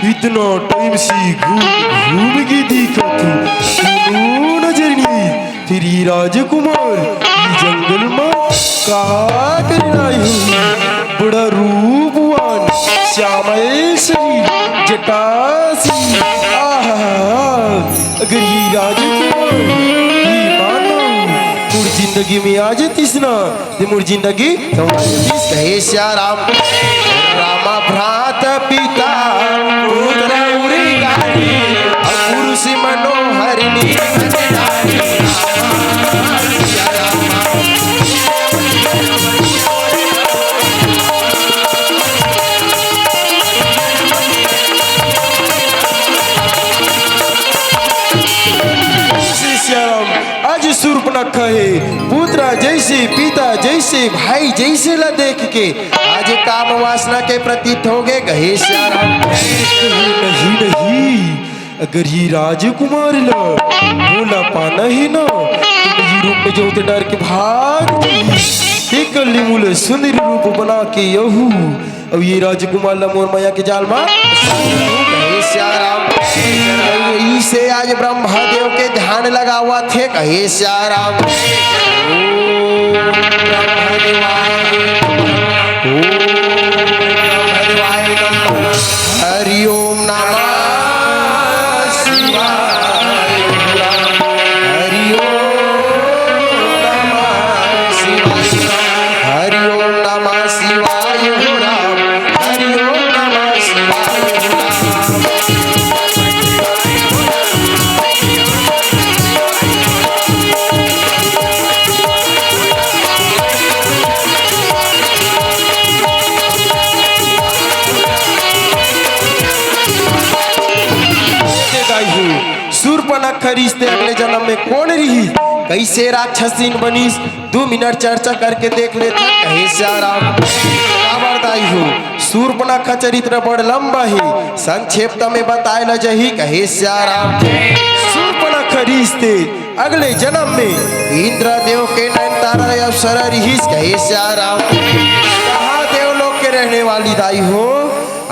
इतना टाइम से घूम घूम के देखत हूँ, कोनो नजर नहीं। फिर ये राजकुमार ये जंगल में का करना है? बड़ा रूपवान, श्यामल शरीर, जटासी, आहा, अगर ये राजकुमार ये मानव मोर जिंदगी में आ जातिस ना, ते मोर जिंदगी संवर जातिस। कहे सिया राम, राम भ्रात पिता पुत्र उरी गारी, पुरुष मनोहरिणी। सिया राम, आज सूर्पनखा हे, पुत्र जैसे, पिता जैसे, भाई जैसे ला देख के आज काम वासना के प्रतीत हो गए, कहे सिया राम। नहीं, नहीं, अगर ये राजकुमार ला मोला पाना हे ना, तो ये रूप में जो होते डर के भाग जाही। ते कल्ली मोला सुंदर रूप बना के यहू अउ ये राजकुमार ला मोर मया के जाल मा कहे सिया राम। अउ इसे आज ब्रह्मा देव के ध्यान लगावत हे, कहे सिया राम। ओम ब्रह्मा देवाय नमः। ओम ब्रह्मा देवाय नमः। हरि ओम नमः शिवाय। हरि ओम नमः शिवाय। हरि ओम नमः शिवाय हो राम। हरि ओम नमः शिवाय हो राम। दे दाई हो, सूर्पनखा रिहिस ते अगले जन्म में कोन रिहिस, कइसे राक्षसीन बनिस, दू मिनट चर्चा करके देख लेथन, कहे सिया राम। काबर दाई हो, सूर्पनखा चरित्र बड़ लंबा हे, संक्षेप्त में बताए ल जही, कहे सिया राम। सूर्पनखा रिहिस ते अगले जन्म में इंद्रदेव के नयनतारा अप्सरा रिहिस, कहे सिया राम। कहाँ देवलोक के रहने वाली दाई हो,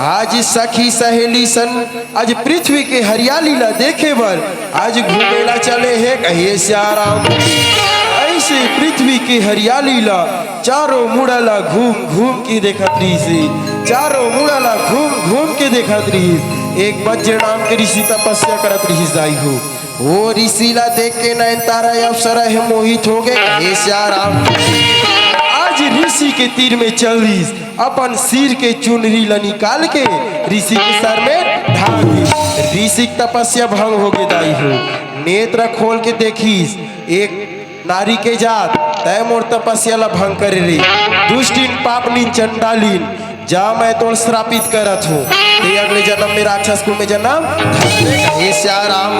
आज सखी सहेली सन आज पृथ्वी के हरियाली ला देखे बर आज घूमे ला चले हे, कहे सिया राम। अइसे पृथ्वी के हरियाली ला चारों मुड़ा ला घूम घूम के देखत रिहिस हे, चारों मुड़ा ला घूम घूम के देखत रिहिस। एक बज्र नाम के ऋषि तपस्या करत रिहिस दाई हो। ओ ऋषि ला देख के नयनतारा अप्सरा हे मोहित हो गे, कहे सिया राम। आज ऋषि के तीर में चल दिस, अपन सिर के चुनरी ला निकाल के ऋषि के सर में ढाल दिस। ऋषि के तपस्या भंग हो गे दाई हो। नेत्र खोल के देखिस, एक नारी के जात, तै मोर तपस्या ला भंग करे रे। दुष्टिन, पापनिन, चंडालिन, जा मैं तोर श्रापित करत हूँ, ते अगले जन्म में राक्षस कुल में जन्म धर ले, कहे सिया राम।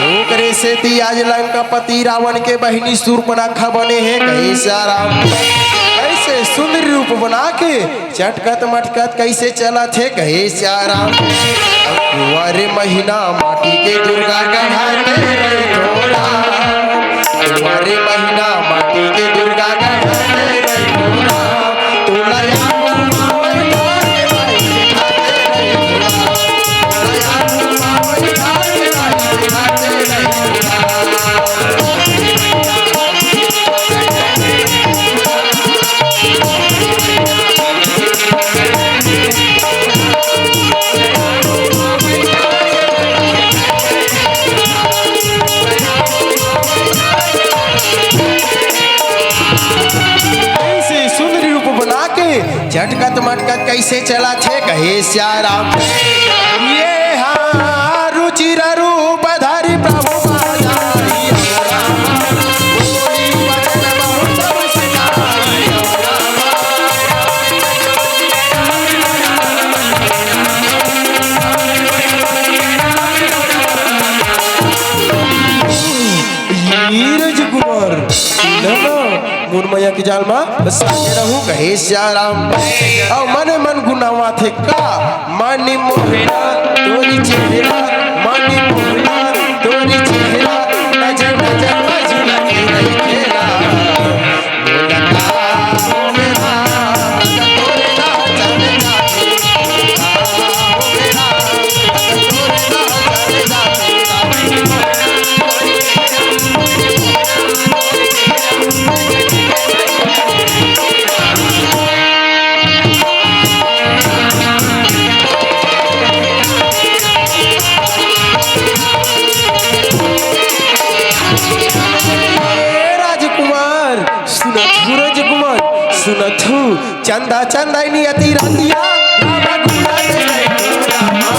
ओकरे सेती आज लंकापति रावण के बहिनी सूर्पनखा बने हे, कहे सिया राम। ऐसे सुंदर रूप बना के चटकत मटकत कइसे चलत हे, कहे सिया राम। कुंवारे महीना माटी के दुर्गा कहाते रहे थोड़ा। कुंवारे महीना माटी के दुर्गा कहाते रहे थोड़ा। तोला याद ऐसे सुंदर रूप बना के झटकत मटकत कइसे चलत हे, कहे सिया राम। ये हा रुचिर रूप धरि प्रभु पाजाई। जाल मा सागे रहूं कहे सिया राम। अउ मने मन गुनावा थे का, मानी मोहना तोरी चेहरा, मानी मोहना तोरी चेहरा, नजर नजर मा झुला के रही खेला। बोला का हो मेरा, तोरे ना जाने जाने। ए राजकुमार, सुनत हूँ राजकुमार, सुनत हूँ। चंदा चंदा नियति रतिया, रामा घुमा दे रे रामा।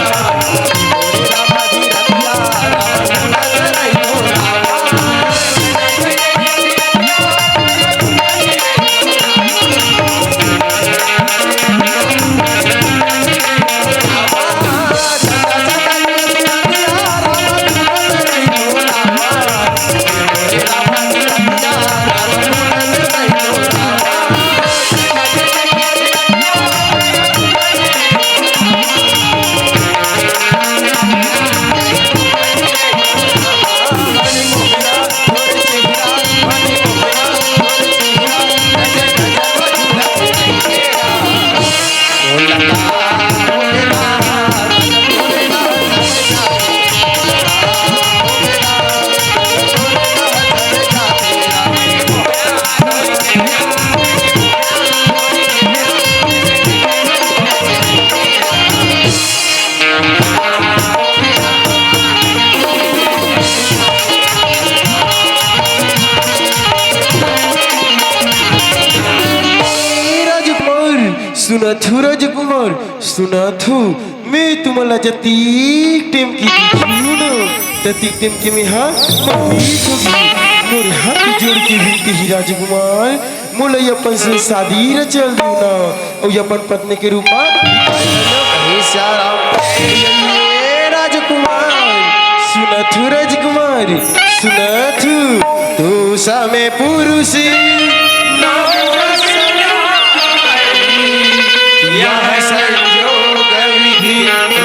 ए राजकुमार, सुनत हूँ राजकुमार, सुनत हूँ। मैं तुमन ला जतिक टेम के दिखूँ न, ततिक टेम के मैं हा मोहित होगी। मोर हाथ जोड़ के विनती ही राजकुमार, मोला अपन से शादी रचल दू ना, अउ अपन पत्नी के रूप मा हे सिया राम। ए राजकुमार, सुनत हूँ राजकुमार, सुनत हूँ। तू समे पुरुष नाम रस नारी, यह संयोग विधि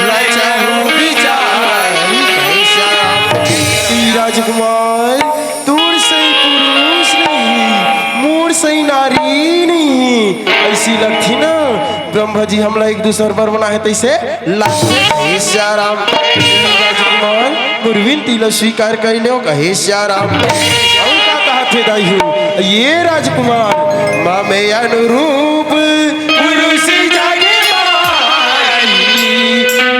रचहु विचार। हे सिया राम। ए राजकुमार, तोर सही पुरुष नहीं, मोर सही नारी नहीं। ऐसी लगती ना, ब्रह्मा जी हमला एक दूसर बर बना है, तैसे लगते। हे सिया राम। राजकुमार, मोर विनती ला स्वीकार कर लो, कहे सिया राम। अउ का कहत हे दाई हो, ए राजकुमार, मम अनुरूप पुरुष जग माही,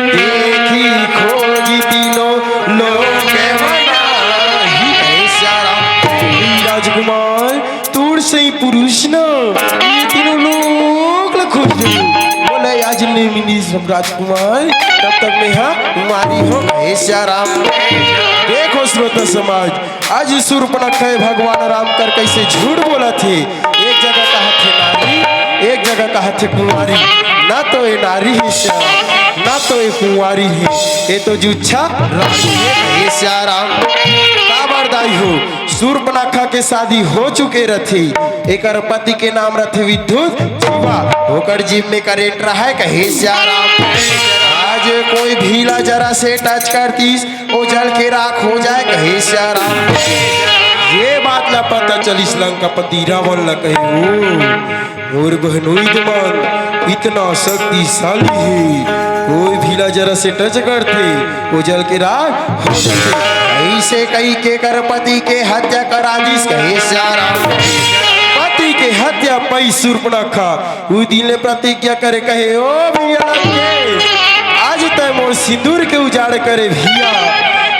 देखी खोज तीनों लोक मनाही। हे सिया राम। राजकुमार, तोर सही पुरुष ना, ये तीनों लोक ला खोज दे। मोला आज नहीं मिलिस राजकुमार, तब तक मैं हा कुंवारी हो। हे सिया राम। देखो श्रोता समाज, आज सूर्पनखा भगवान राम कर कैसे झूठ बोलत हे। एक जगह कहत हे नारी, एक जगह कहत हे कुंवारी। ना तो ये नारी हे सिया, ना तो ये कुंवारी हे, ये तो जुच्छा रानी हे। हे सिया राम। काबर दाई हो, सूर्पनखा के शादी हो चुके रथे, एकर पति के नाम रथे विद्युत जीवा, ओकर जीभ में करंट रहय, कहे सिया राम। आज कोई भी ला जरा से टच करतिस, ओ जल के राख हो जाय, कहे सिया राम। ये बात ला पता चलिस लंकापति रावण ला, कहे, ओ, मोर बहनोई दमांद इतना शक्तिशाली हे, कोई भी ला जरा से टच करथे, ओ जल के राख हो जाथे। ऐसे कही के कर पति के हत्या करा दिस, कहे सिया राम। पति के हत्या पई सूर्पनखा, उ दिन ले प्रतिज्ञा करे, कहे, ओ भैया लंके, आज तय मोर सिंदूर के उजाड़ करे भैया,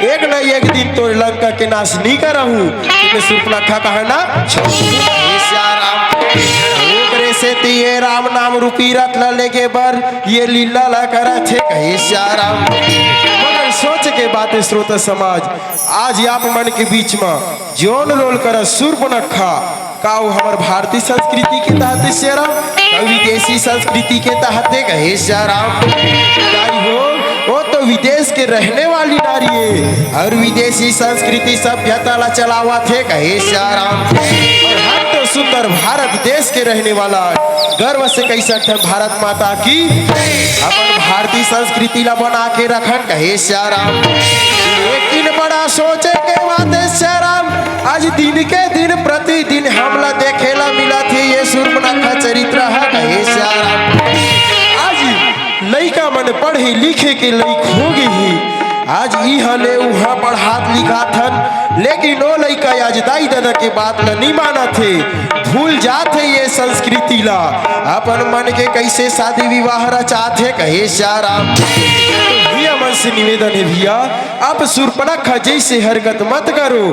एक न एक दिन तोर लंका के नाश नहीं करहूँ। तूने सूर्पनखा कहा ना, छोड़ दे। हे सिया राम। ओकरे सेती ये राम नाम रूपी रथ ला लेके बर ये लीला ला करत हे, कहे सिया राम। मगर सोच के बात हे श्रोता समाज, आज आप मन के बीच मा जोन रोल करत सूर्पनखा, का वो हमर भारतीय संस्कृति के तहत हे सिया राम, का विदेशी संस्कृति के तहत हे, कहे सिया राम। दाई हो, वो तो विदेश के रहने वाली नारी है और विदेशी संस्कृति सभ्यता ला चलावत हे, कहे सियाराम। और हम तो सुंदर भारत देश के रहने वाला, गर्व से कह सकथन भारत माता की, अपन भारतीय संस्कृति ला बना के रखन, कहे सियाराम। लेकिन बड़ा सोचे के बात है सियाराम, आज दिन के दिन प्रतिदिन हमला देखे ला मिलत हे ये सूर्पनखा चरित्र ह, कहे सियाराम। आज लइका मन पढ़े लिखे के लइक हो गे हे, आज इहाँ ले उहाँ पढ़ात लिखात हन, लेकिन ओ लइका आज दाई ददा के बात ला नी मानत हे, भूल जात हे ये संस्कृति ला, अपन मन के कैसे शादी विवाह रचात हे, कहे सियाराम। भैया मन से निवेदन हे भैया, अब सूर्पनखा जैसे हरकत मत करो,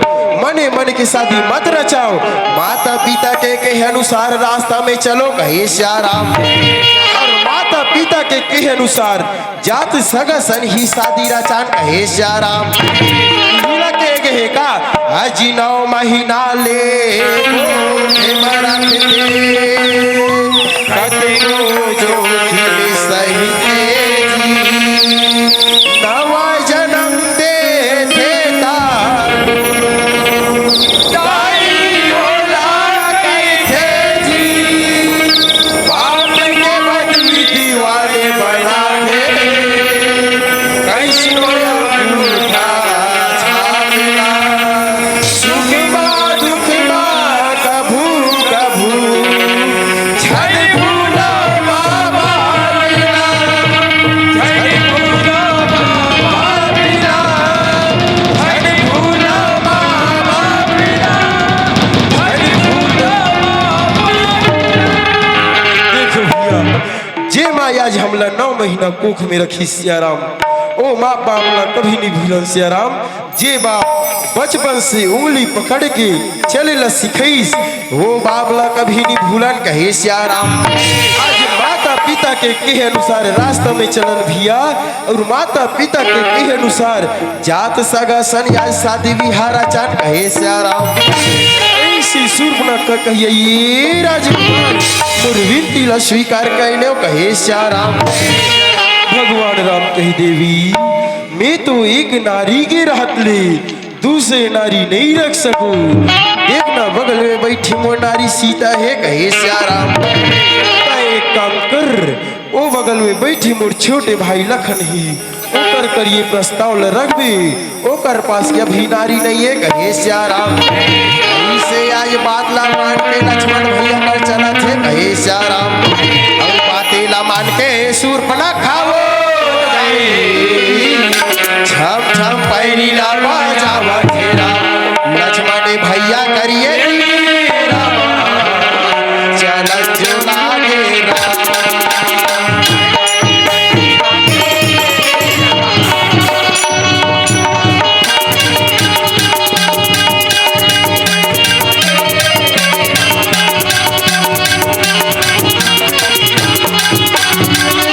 मने मन के शादी मत रचाओ, माता पिता के कहे अनुसार रास्ता में चलो, कहे सियाराम। और माता पिता के कहे अनुसार जात सगा सन ही शादी रचान, कहे सियाराम। भूला के गहे का, अजी नौ महीना ले गोद म रख दे, कतनो जोखिम सहिते जी, नवा जनम देथे ता दाई ओला कहिथे जी, बाप के बदली दीवाने बनाथे। कैसनो अंगूठा छाप ला, सुख मा दुख मा कभू कभू झन भूला बाबा बिना, झन भूला बाबा बिना, झन भूला बाबा बिना, झन भूला बाबा बिना। देखो भैया, जे माँ आज हमला नौ महीना कोख में रखिस सियाराम, ओ माँ बाप ला कभी नहीं भूलन सियाराम। जे बाप बचपन से उंगली पकड़ के चले ला सिखाइस, वो बाप ला कभी नहीं भूलन, कहे सियाराम। आज माता पिता के कहे अनुसार रास्ता में चलन भैया, और माता पिता के कहे अनुसार जात सगा सन आज शादी विहार आचान, कहे सियाराम। ऐसी सूर्पनखा कहिए, "ये राजकुमार, मोर विनती ला स्वीकार कर लेव," कहे सियाराम। भगवान राम कही, "देवी, मैं तो एक नारी के रहत ले दूसरे नारी नहीं रख सकूं। देखना बगल में बैठी मोर नारी सीता है," कहे सियाराम। "त एक काम कर, ओ बगल में बैठी मोर छोटे भाई लखन ही, ओकर कर ये प्रस्ताव ल रखबे, ओकर पास ये अभी नारी नहीं है," कहे सियाराम। इसे आज बात ला मान के लक्ष्मण भैया कर चला थे, कहे सियाराम। अब बातें ला मान के सूर्पनखा हो गई। छम छम पैरी ला बजावा घेरा, लक्ष्मण भैया करिए राम, चलन जो लागे राम।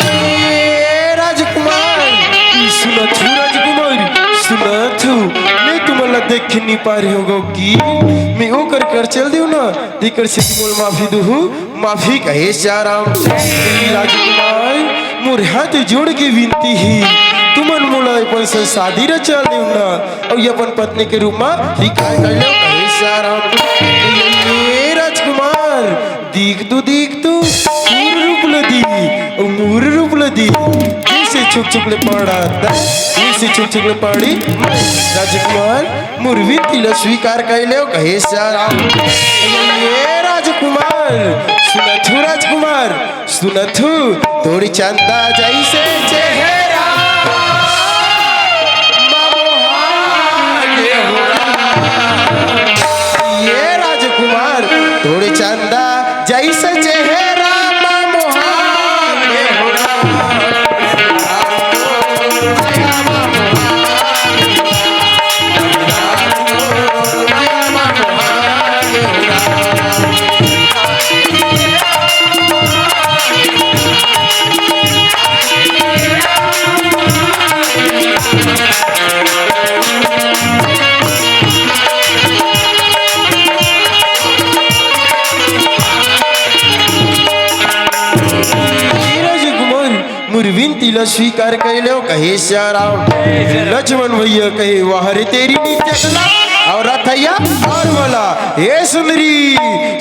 ए राजकुमार, सुनत हूँ राजकुमार, सुनत हूँ। मैं तुमन ला देख नहीं पा रही हूँ कि मैं ओकर कर चल देव ना, तेकर से तुमन माफी दुहू, माफी कहे सियाराम। राजकुमार, मोर हाथ जोड़ के विनती ही, तुमन मोला अपन से शादी रचा लेव ना, और ये अपन पत्नी के रूप में स्वीकार कर लेव, कहे सियाराम। ए राजकुमार, दीख तो, दीख तो, सूर रूप ल दी, ओ मूर रूप ल दी, जैसे छुक छुक ले पड़ा, जैसे छुक छुक ले पड़ी। राजकुमार, मोर विनती ल स्वीकार कर लेव, कहे सियाराम। ए राजकुमार, सुनत हूँ राजकुमार, सुनत हूँ, तोर चंदा जैसे चेहरा, मा मोहा गे हो राम। ए राजकुमार, तोर चंदा जैसे चेहरा, मा मोहा गे हो राम। मोर विनती ला स्वीकार कर लेव, कहे सिया राम। लक्ष्मण भैया कहे, "वाह रे तेरी नित्य कला।" अउ रथैया अउ बोला, "हे सुंदरी,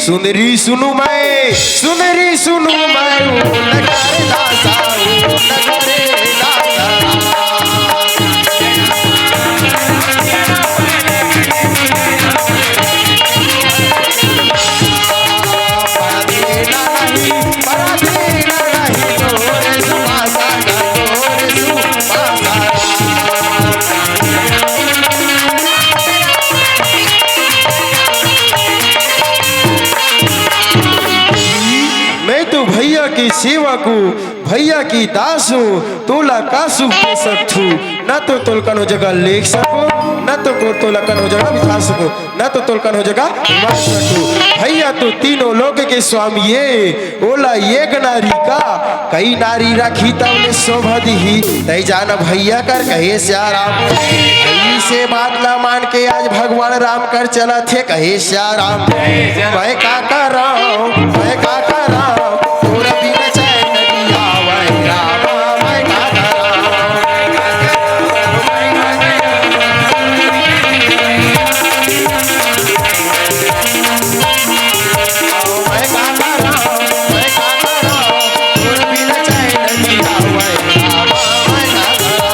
सुंदरी सुनु मैं, सुंदरी सुनु मैं, ओ नगर दासा, ओ नगर दासा।" मैं तो भैया की सेवा को भैया की दास हो, तोला का सुख दे सकथू? ना तो तोल कनो जगह लेग सको, ना तो को-, तोला कनो जगह बिठा सको, ना तो तोल कनो जगह मार सको। भैया तो तीनों लोक के स्वामी ये, ओला एक नारी का कई नारी राखी तब ले शोभा दिही। तई जान भैया कर कहे सिया राम। इसे बात ला मान के आज भगवान राम कर चलत हे कहे सिया राम। मैं का करंव, मैं का करंव, तोर बिन चैन नइ आवय रामा, मैं का करंव। मैं का करंव, मैं का करंव, तोर बिन चैन नइ आवय रामा, मैं का करंव।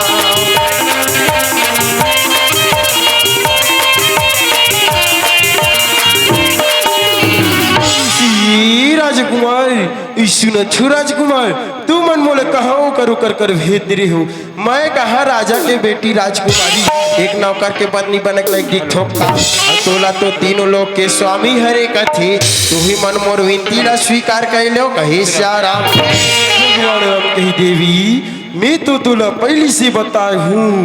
ई राजकुमार, ई सुनत हो राजकुमार, तुमन मोला कहाँ ओकर ओकर कर भेज दे रहे हो? मैं कहाँ राजा के बेटी राजकुमारी, एक नौकर के पत्नी बने के लायक दिखथों का? अउ तोला तो तीनों लोक के स्वामी हरे कथे, तुही मन मोर विनती ला स्वीकार कर लेव, कहे सिया राम। भगवान राम कही, देवी, मैं तो तोला पहली से बताए हूँ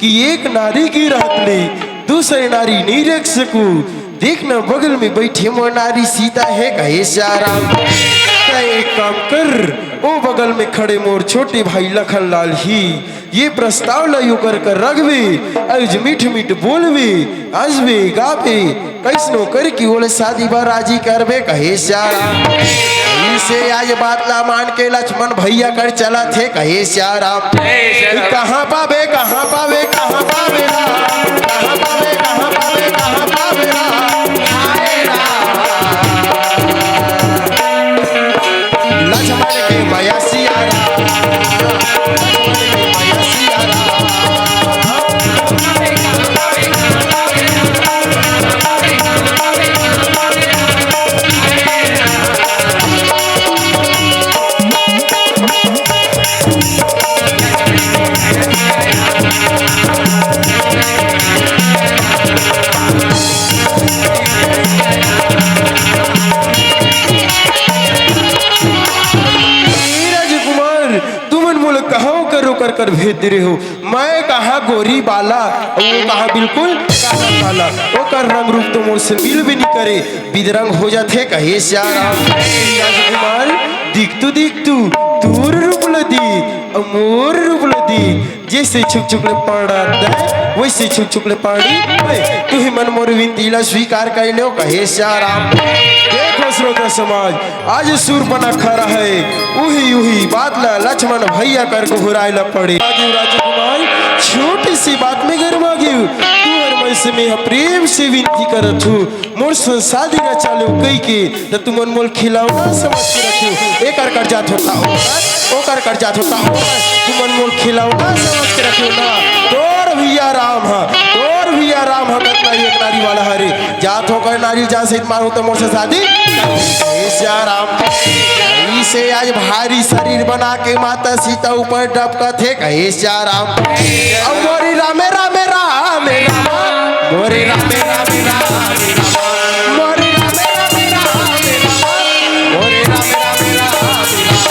कि एक नारी के रहत ले दूसरे नारी नहीं रख सकूं। देख न, बगल में बैठे मोर नारी सीता हे, कहे सिया राम। तै एक काम कर, ओ बगल में खड़े मोर छोटे भाई लखन लाल ही ये प्रस्ताव ला यो कर कर रखबे, आज मीठ मीठ बोलबे, हंसबे, गाबे, कइसनो करके ओला शादी बर राजी करबे, कहे सिया राम। इसे आज बात ला मान के लक्ष्मण भैया कर चलत हे, कहे सिया राम। कहाँ पाबे, कहाँ पाबे, कहाँ पाबे राम? कहाँ पाबे, कहाँ पाबे, कहाँ पाबे राम? हाय राम। लक्ष्मण के मया सिया राम। लक्ष्मण के मया सिया राम। राजकुमार, तुमन मोला कहाँ ओकर ओकर कर भेज दे रहे हो? मैं कहाँ गोरी बाला, वो कहाँ बिल्कुल काला काला। ओकर रंग रूप तो मोर से मिल भी नहीं करे, बिदरंग हो जाथे, कहे सिया राम। राजकुमार, दिख तू, दिख तू, तोर रूप ल दी, अउ मोर रूप ल दी, जैसे छुक छुक ले पाड़ा दे, वैसे छुक छुक ले पाड़ी दे। तुही मन मोर विनती ला स्वीकार कर लो, कहे सिया राम। देखो श्रोता समाज, आज सूरपनखा रहे, उही उही बात ला लक्ष्मण भैया कर गोहराय ला पड़े। आगे राजकुमार, छोटी सी बात में गरमा गिव, तू हर मन से मैं प्रेम से विनती करत हूँ, मोर संग शादी रचा लेव कहि के, त तुमन मोल खिलौना समझ के रखेव। एकर कर जात होता ओकर, ओकर कर जात होता ओकर, तुमन मोल खिलौना समझ के रखेव ना। तोर भैया राम ह, तोर भैया राम ह, कतना एक नारी वाला हरे। जात हो कहे नारी, जा सहित मारू त मोर से शादी। ए सिया राम, इसे आज भारी शरीर बना के माता सीता ऊपर डबकत हे, कहे सिया राम। अब मोरी रामे रामे रामे राम, मोरी रामे रामे रामे राम, मोरी रामे रामे रामे राम, मोरी रामे रामे रामे राम।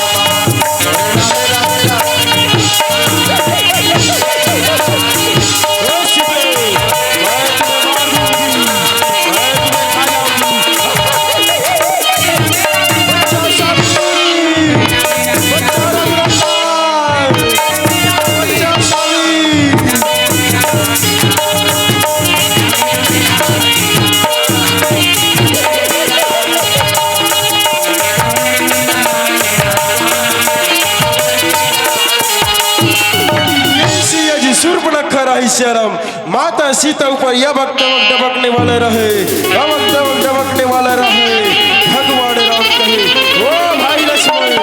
हे सियाराम, माता सीता ऊपर यबक तबक डबकने वाला रहे, अबक तबक डबकने वाला रहे। भगवान राम कहे, ओ भाई लक्ष्मण,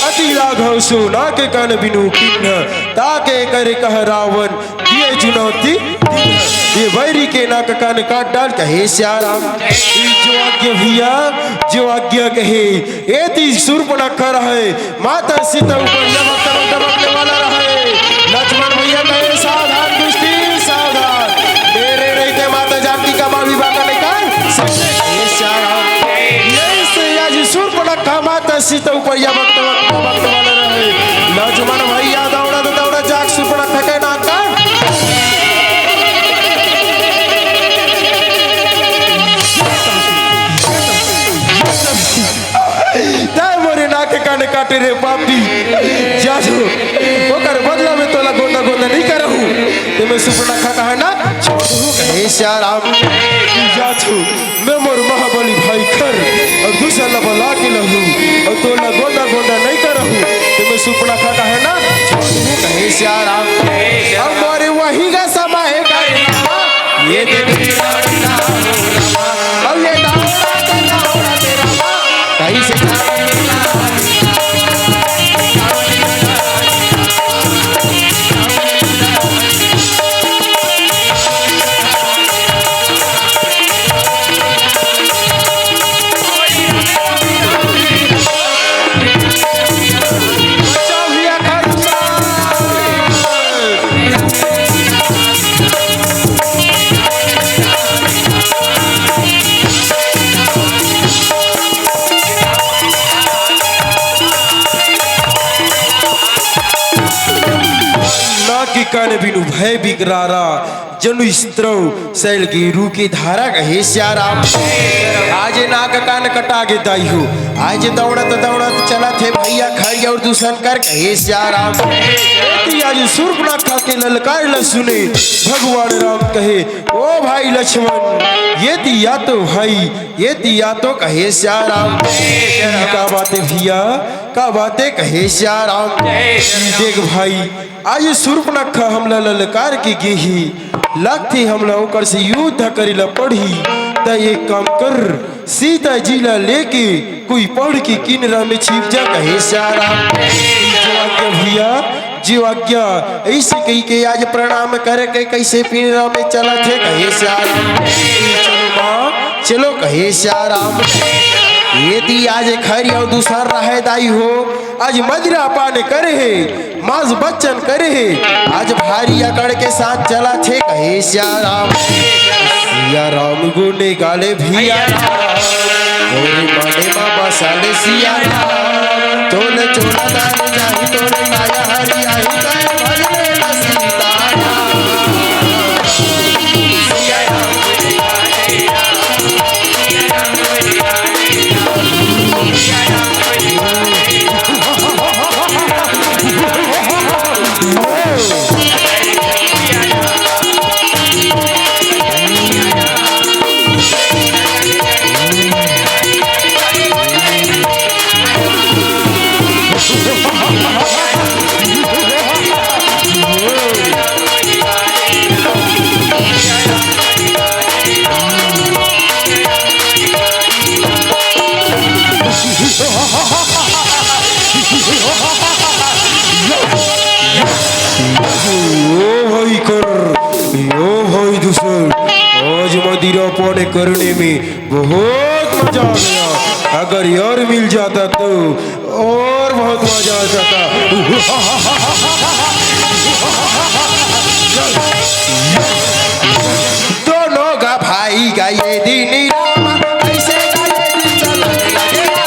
अति लाघव सो नाक कान बिनु कीन्ह, ताके करे कह रावण दिए चुनौती। ये बैरी के नाक कान काट डाल कहे सियाराम। जो आज्ञा भैया, जो आज्ञा कहे, एती सूर्पनखा रहे, माता सीता ऊपर यबक तबक डबकने वाला रहे। लक्ष्मण भैया कहे, "सावधान दुष्टी, सावधान। मेरे रहते माता जानकी का बाल विवाह का नहीं कर सकते।" ये सियाराम। यही से आज सूर्पनखा माता सीता ऊपर यबक तबक डबकने वाला रहे। लक्ष्मण भैया दौड़ा तो दौड़ा जाके सूर्पनखा के नाक कान तैं मोरे नाक कान काटे रे पापी। जा जो, ओकर बदला में तोला गोंदा गोंदा नहीं करहूँ। ते मैं सूर्पनखा कहे ना छोड़ दूँ कहे सियाराम। जा जो, मैं मोर महाबली भाई कर अउ दूसर ला बला के लहूँ अउ तोला गोंदा गोंदा नहीं करहूँ। ते मैं सूर्पनखा कहे ना छोड़ दूँ कहे सियाराम। अब मोरे वही का समय का ये देखिए अब ये दावड़ा के दावड़ा तेरा माँ कहीं से नाक कान बिनु भय बिकरारा, जनु स्त्रव सैल गिरु के धारा कहे सियाराम। आज नाक कान कटा गे दाई हो, आज दौड़त दौड़त चलत हे भैया खरी अउ दूसन कर कहे सियाराम। एती आज सूर्पनखा के ललकार ल सुने भगवान राम कहे, ओ भाई लक्ष्मण, एती आ तो भाई, एती आ तो कहे सियाराम। का बात हे भैया, का बात हे कहे सियाराम। देख भाई, आज सूर्पनखा हमला ललकार के गेही, लगथे हमला ओकर से युद्ध करे ला पड़ही। त एक काम कर, सीता जी ला लेके कोई पहाड़ के किनरा में छिप जा कहे सियाराम। जो आज्ञा भैया, जो आज्ञा। ऐसे कही के आज प्रणाम करके कैसे पिंजरा में चलत हे कहे सियाराम। चलो माँ, चलो कहे सियाराम। एती आज खरी अउ दूसर रहे दाई हो, आज मदिरा पान करे हे, मांस भोजन करे हे, आज भारी अकड़ के साथ चलत हे कहे सियाराम। सियाराम गुने गाले भैया राम, मोरे मने मा बसाले सियाराम। तोले चोला दान जाही, तोरे काया हरी आही, तय भजले न सीताराम। ओ भाई कर, ओ भाई दूसर, आज मदिरा पान करने में बहुत मजा आ गया। अगर यार मिल जाता तो और बहुत मजा आ जाता। दोनों का भाई का ये दिन राम, ऐसे का ये दिन चला लगे राम।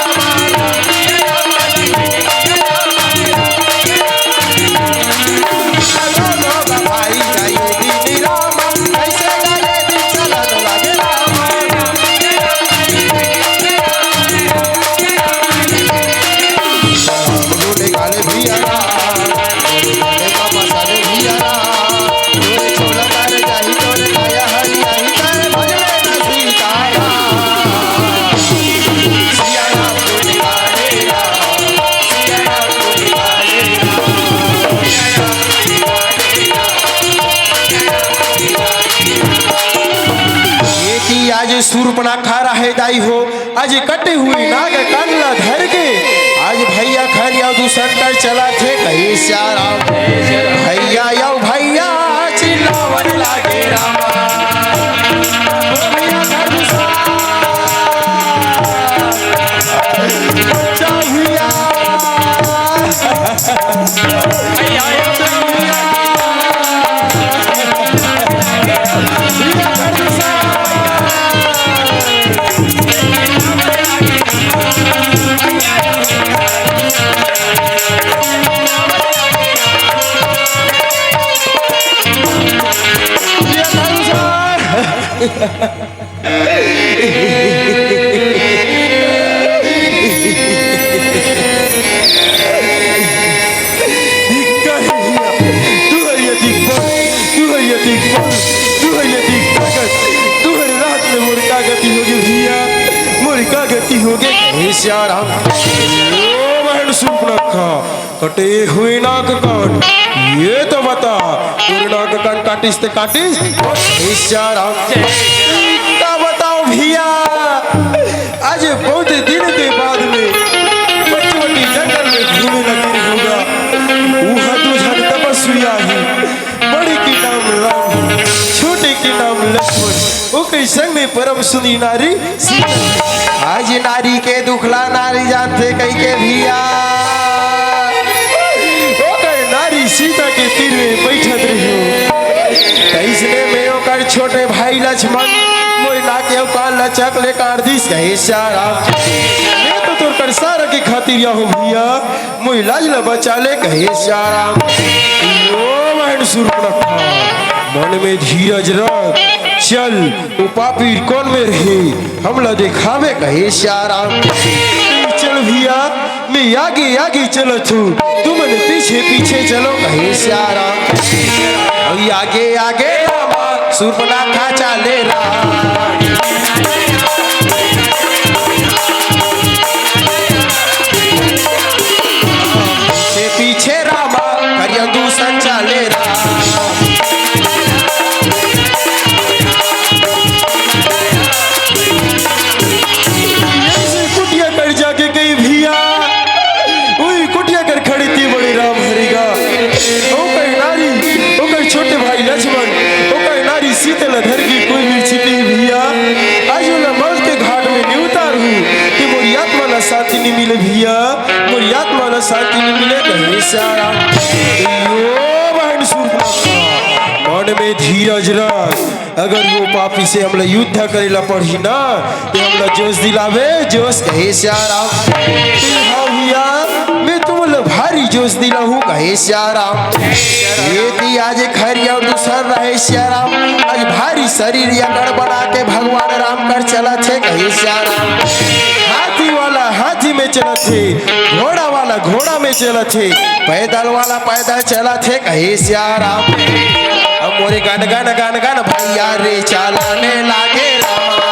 सूर्पनखा रहे दाई हो, आज कटे हुए नाग कान ला धर के, आज भैया खरिया दूसर कर चला थे, कहे सियाराम। भैया यो भैया चिल्लावन लागे रामा। भैया खरिया दूसर। बच्चा भैया। धिक्कार हे भैया, तुहर ये धिक्कार, तुहर ये धिक्कार, तुहर ये धिक्कार, तुहर रात में मोर का गति होगे भैया, मोर का गति होगे। हे सियाराम, ओ बहन सूर्पनखा, कटे हुए नाग कान, ये तो बता, तोर नाग कान काटिस ते काटिस, हे सियाराम। का बताओ भैया, आज बहुत दिन के बाद में पंचवटी जंगल में घूमे लगे रहूंगा। वहाँ दो झन तपस्वी आही, बड़े के नाम राम, छोटे के नाम लक्ष्मण, ओकर संग में परम सुंदरी नारी सीता। आज नारी के दुखला नारी जानथे कहिके भैया, ओकर नारी सीता के तीर में बैठत रहियो। तइसने में ओकर छोटे भाई लक्ष्मण मोर नाक अउ कान ला चक ले काट दिस, कहे सियाराम। मैं तो तोर कर सारा के खातिर या हो भैया, मोर लाज ला बचा ले, कहे सियाराम। ओ बहन सूर्पनखा, मन में धीरज रख, चल, ओ पापी कोन में रहे, हमला देखावे, कहे सियाराम। चल भैया, मैं आगे आगे चलत हूँ, तुमन पीछे पीछे चलो, कहे सियाराम। अउ आगे आगे रामा, सूर्पनखा चाले राम। पीछे पीछे रामा, करिया दूसर चाले राम। ऐसे कुटिया कर जाके कही भैया, उही कुटिया कर खड़े ती बड़े राम हरेगा। ओकर नारी, ओकर छोटे भाई लक्ष्मण, ओकर नारी सीता ला धर के कोई भी छिपी भैया। आज ओला मौत के घाट में नी उतारहूँ, ते मोरी आत्मा ला शांति नी मिले भैया, मोरी आत्मा ला शांति नी मिले, कहे सियाराम। यो बहन सूर्पनखा, मन में धीरज रख, अगर वो पापी से हमला युद्ध करे ला पड़ही ना, ते हमला जोश दिलावे, जोश, कहे सियाराम। हाँ भैया, मैं तुमला भारी जोश दिलाहूँ, कहे सियाराम। ये ती आज खरिया दूसर रहे सियाराम, आज भारी शरीर एकड़ बना के भगवान राम कर चलत हे, कहे सियाराम। हाथी वाला हाथी में चलत हे, घोड़ा वाला घोड़ा में चलत हे, पैदल वाला पैदल चलत हे, कहे सियाराम। अब मोरे गन गन गन गन भैया रे चालने लागे रामा।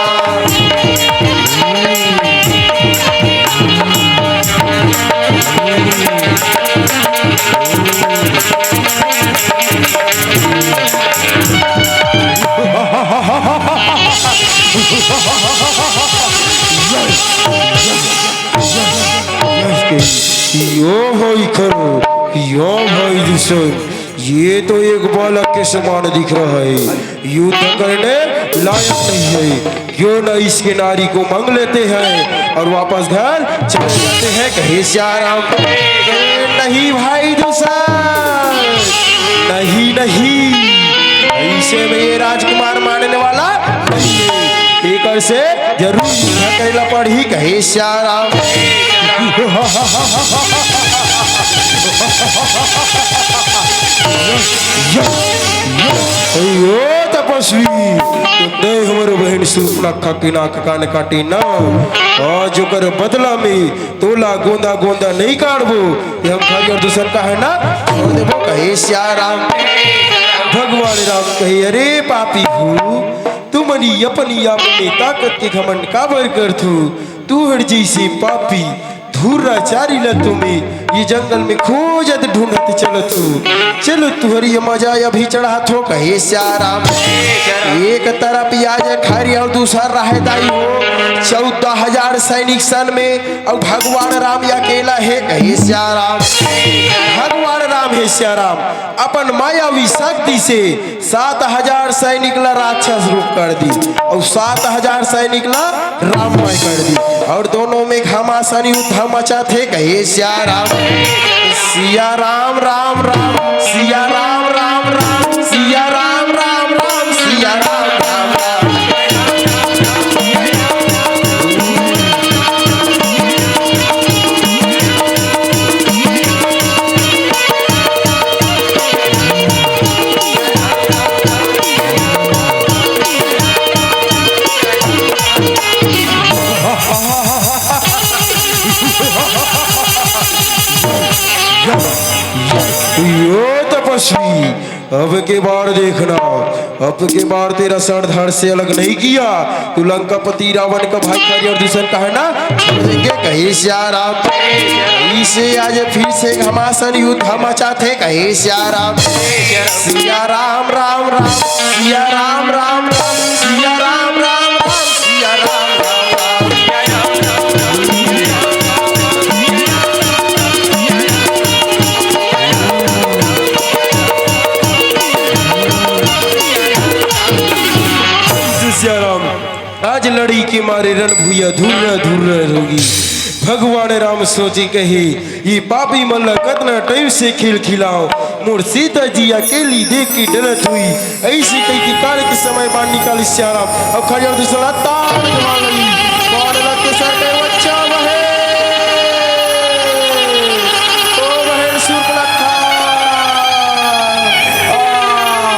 यो भाई खर, यो भाई दूसर, ये तो एक बालक के समान दिख रहा है, युद्ध करने लायक नहीं है। क्यों न इसके नारी को मांग लेते हैं और वापस घर चले जाते हैं, कहे सियाराम। नहीं भाई दूसर, नहीं, नहीं, ऐसे में ये राजकुमार मानने वाला नहीं है। एकर से जरूर युद्ध करेला पड़ही, कहे सियाराम। अयो तपस्वी, तुम दे हमर बहन सूर्पनखा के नाक कान काटी ना, आज ओकर बदला में तोला गोंदा गोंदा नहीं काटबो, ये हम खरिया दूसर का है ना, छोड़ देबो, कहे सियाराम। भगवान राम कहे, अरे पापी हो, तुमन अपनी आप में ताकत के घमंड काबर करथो? तुहर जैसे पापी धुर्राचारी ल तुमे ये जंगल में खोजत ढूंढत चलत हो। चलो तुहर ये मजा अभी चढ़ात हो, कहे सियाराम। एक तरफ आज खरी अउ दूसर रहे दाई हो चौदह हजार सैनिक सन में, अउ भगवान राम अकेला हे, कहे सियाराम। भगवान राम हे सियाराम, अपन मायावी शक्ति से सात हजार सैनिक ला राक्षस रूप कर दी अउ सात हजार सैनिक ला राममय कर दी, अउ दोनों में घमासान युद्ध मचाथे, कहे सिया राम। सिया राम, राम, राम, सिया राम, राम, राम, सिया राम, राम, राम, सिया राम, राम, राम। यो तपस्वी, अब के बार देखना, अब के बार तेरा सर धड़ से अलग नहीं किया, तू लंकापति रावण का भाई करी अउ दूसर का है ना, छोड़ देंगे, कहे सिया राम। इसे आज फिर से घमासान युद्ध मचाथे, कहे सिया राम। सिया राम, राम, राम, सिया राम, राम, राम, सिया राम, राम, राम, सिया राम, राम, राम। सिया राम, आज लड़ई के मारे रण भुइयां धुर्रा धुर्रा होगे। भगवान राम सोचे, कहे, ये पापी मन ला कतना टाइम से खेल खिलाओ, मोर सीता जी अकेली देख के डरत हुई। अइसे कहिके तारे के समय बाण निकालिस सिया राम, अउ खरी अउ दूसर ला तार के मार लगी। बाण लग के सर के बच्चा वहे। ओ वहे सूर्पनखा। आ, आ, आ।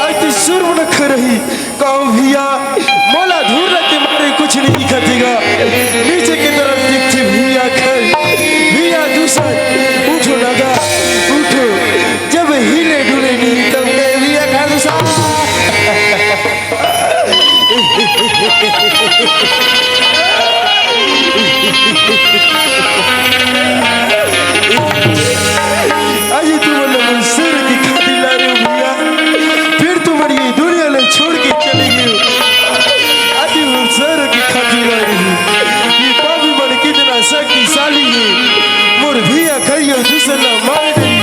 अति सूर्पनखा रही। कहूँ भैया, मोला धुर्रा के मारे कुछ नहीं दिखथे गा। नीचे के तरफ दिखथे भैया खरी, भैया दूसर, उठो ना गा, उठो। जब हिले डुले नहीं तब कहे भैया खरी दूसर। आज तुमन ला मोर शेर के खातिर ला रहे हो भैया, फिर तुमन ये दुनिया ला छोड़ के चले गए हो। आज मोर शेर के खातिर ला रहे हो। ये पापी मन कितना शक्तिशाली हे। मोर भैया खरी अउ दूसर ला मार डरी,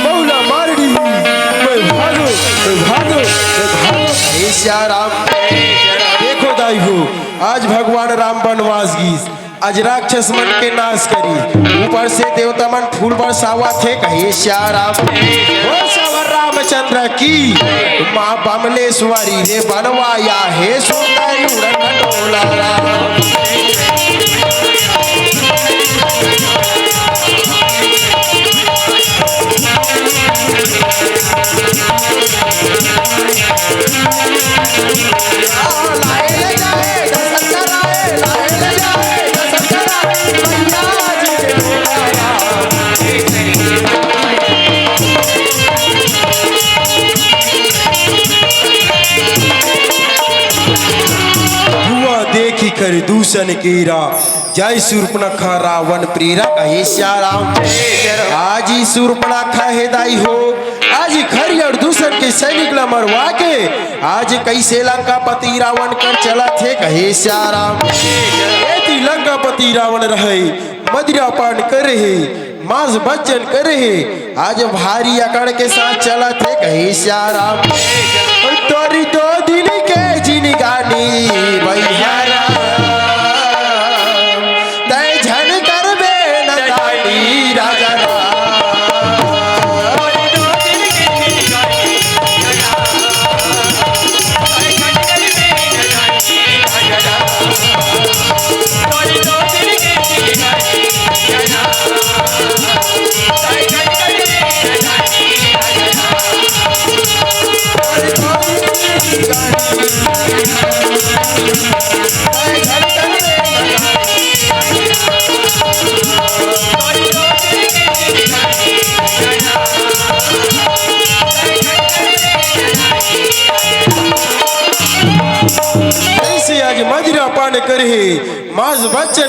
बहू ला मार डरी। मैं भागो, मैं भागो, मैं भागो। हे सिया राम, देखो दाई हो, आज भगवान राम बनवास गीस, आज राक्षस मन के नाश करी, ऊपर से देवता मन फूल बरसावत हे, कहे सिया राम। बोल सियावर रामचंद्र की। माँ बमलेश्वरी रे बनवाया हे सुंदर उड़न डोला राम। हुआ देखी कर दूषण केरा, जय सूर्पनखा रावण प्रेरा, कहे सिया राम। आज ही सूर्पनखा हे दाई हो, आज ही खरी अउ दूषण के सैनिक ला मरवा के आज कइसे लंकापति रावण कर चलत हे, कहे सिया राम। एती लंकापति रावण रहे, मदिरा पान करे हे, मांस भोजन करे हे, आज भारी अकड़ के साथ चलत हे, कहे सिया राम। तोरी दो दिन के जिनगानी भैया राम, तै झन करबे नदानी राजा राम।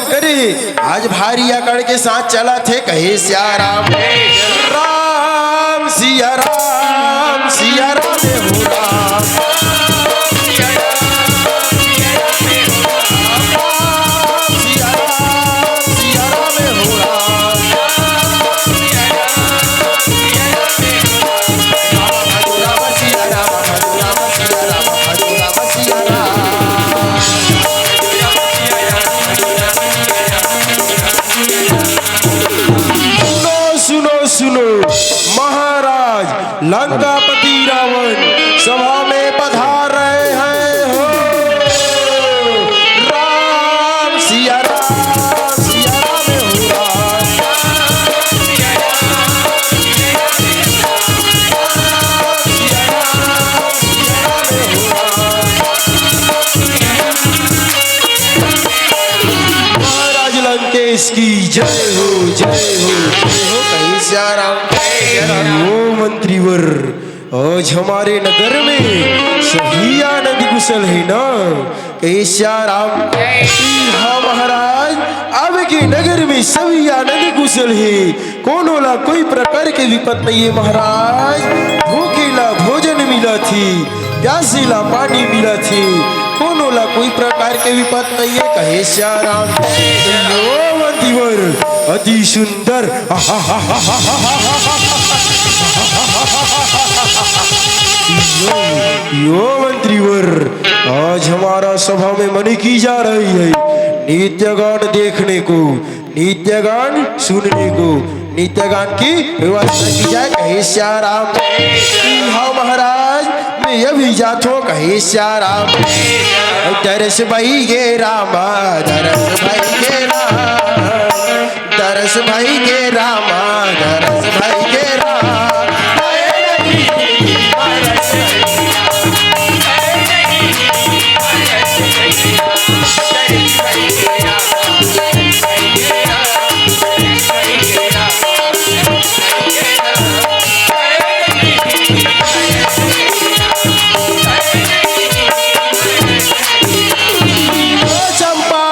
करे हे, आज भारी अकड़ के साथ चलत हे, कहे सिया राम। राम सिया राम, सिया राम हे हो राम। राम सिया राम, सिया राम हे हो राम। राम सिया राम, राम सिया राम, राम सिया राम। सुनो, सुनो, सुनो, महाराज लंकापति रावण सभा में पधार रहे हैं हो। राम सिया राम, सिया राम हो राम। महाराज लंकेश की जय हो, जय हो, जय हो, कहे सिया राम। ओ मंत्रीवर, आज हमारे नगर में सभी आनंद कुशल है ना? कहे सिया राम। हाँ महाराज, अब के नगर में सभी आनंद कुशल है, कोनो ला कोई प्रकार के विपत नहीं है महाराज। भूखे ला भोजन मिलत हे, प्यासे ला पानी मिलत हे, कोनो ला कोई प्रकार के विपत नहीं है, कहे सिया राम। यो मंत्रीवर, अति सुंदर। यो, यो मंत्रीवर, आज हमारा सभा में मने की जा रही है नृत्य गान देखने को, नृत्य गान सुनने को, नृत्य गान की व्यवस्था की जाए, कहे सिया राम। हाँ महाराज, मैं अभी जात हों, कहे सिया राम। दरस भई गे रामा, दरस भई गे राम, दरस भई गे रामा, दरस भई गे राम। ओ चंपा,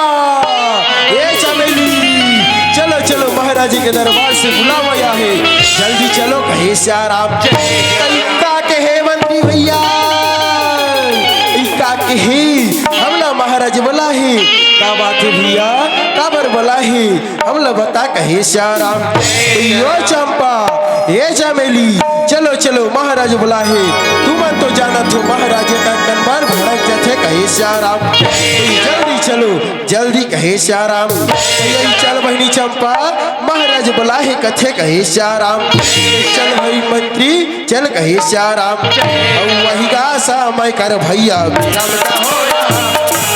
ए चमेली, चलो, चलो, महाराज के दरबार से बुलावा आए हे, जल्दी चलो, कहे सिया राम। का कहे मंत्री भैया, ई का कहे, हमला महाराज बुलाए हे, का बात है भैया, काबर बुलाए हे? हमला बता, कहे सिया राम। यो चंपा, ए चमेली, चलो, चलो, महाराज बुलाए हे। तुमन तो जानत हो, महाराज का कनबार भड़क जाथे, कहे सिया राम। जल्दी चलो, जल्दी, कहे सिया राम। ए चल बहिनी चंपा, महाराज बुलाए हे कथे, कहे सिया राम। चल भाई मंत्री, चल कहे सिया राम। अउ वही गा समय कर भैया राम का हो राम।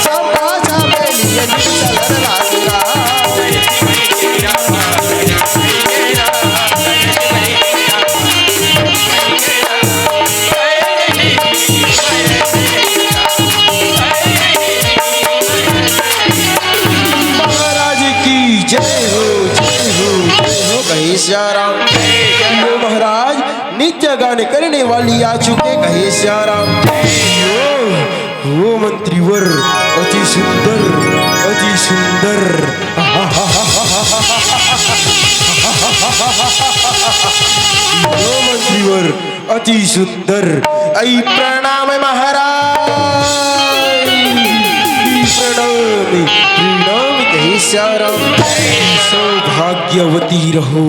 चंपा चमेली चल राम का। महाराज की जय हो, जय हो, जय हो, कहे सिया राम। यो महाराज, नृत्य गान करने वाली आ चुके, कहे सिया राम। ओ, ओ मंत्रीवर, अति सुंदर, अति सुंदर। ओ मंत्रीवर, अति सुंदर। आई प्रणाम महाराज, प्रणाम, प्रणाम कहे सिया राम। सौभाग्यवती रहो,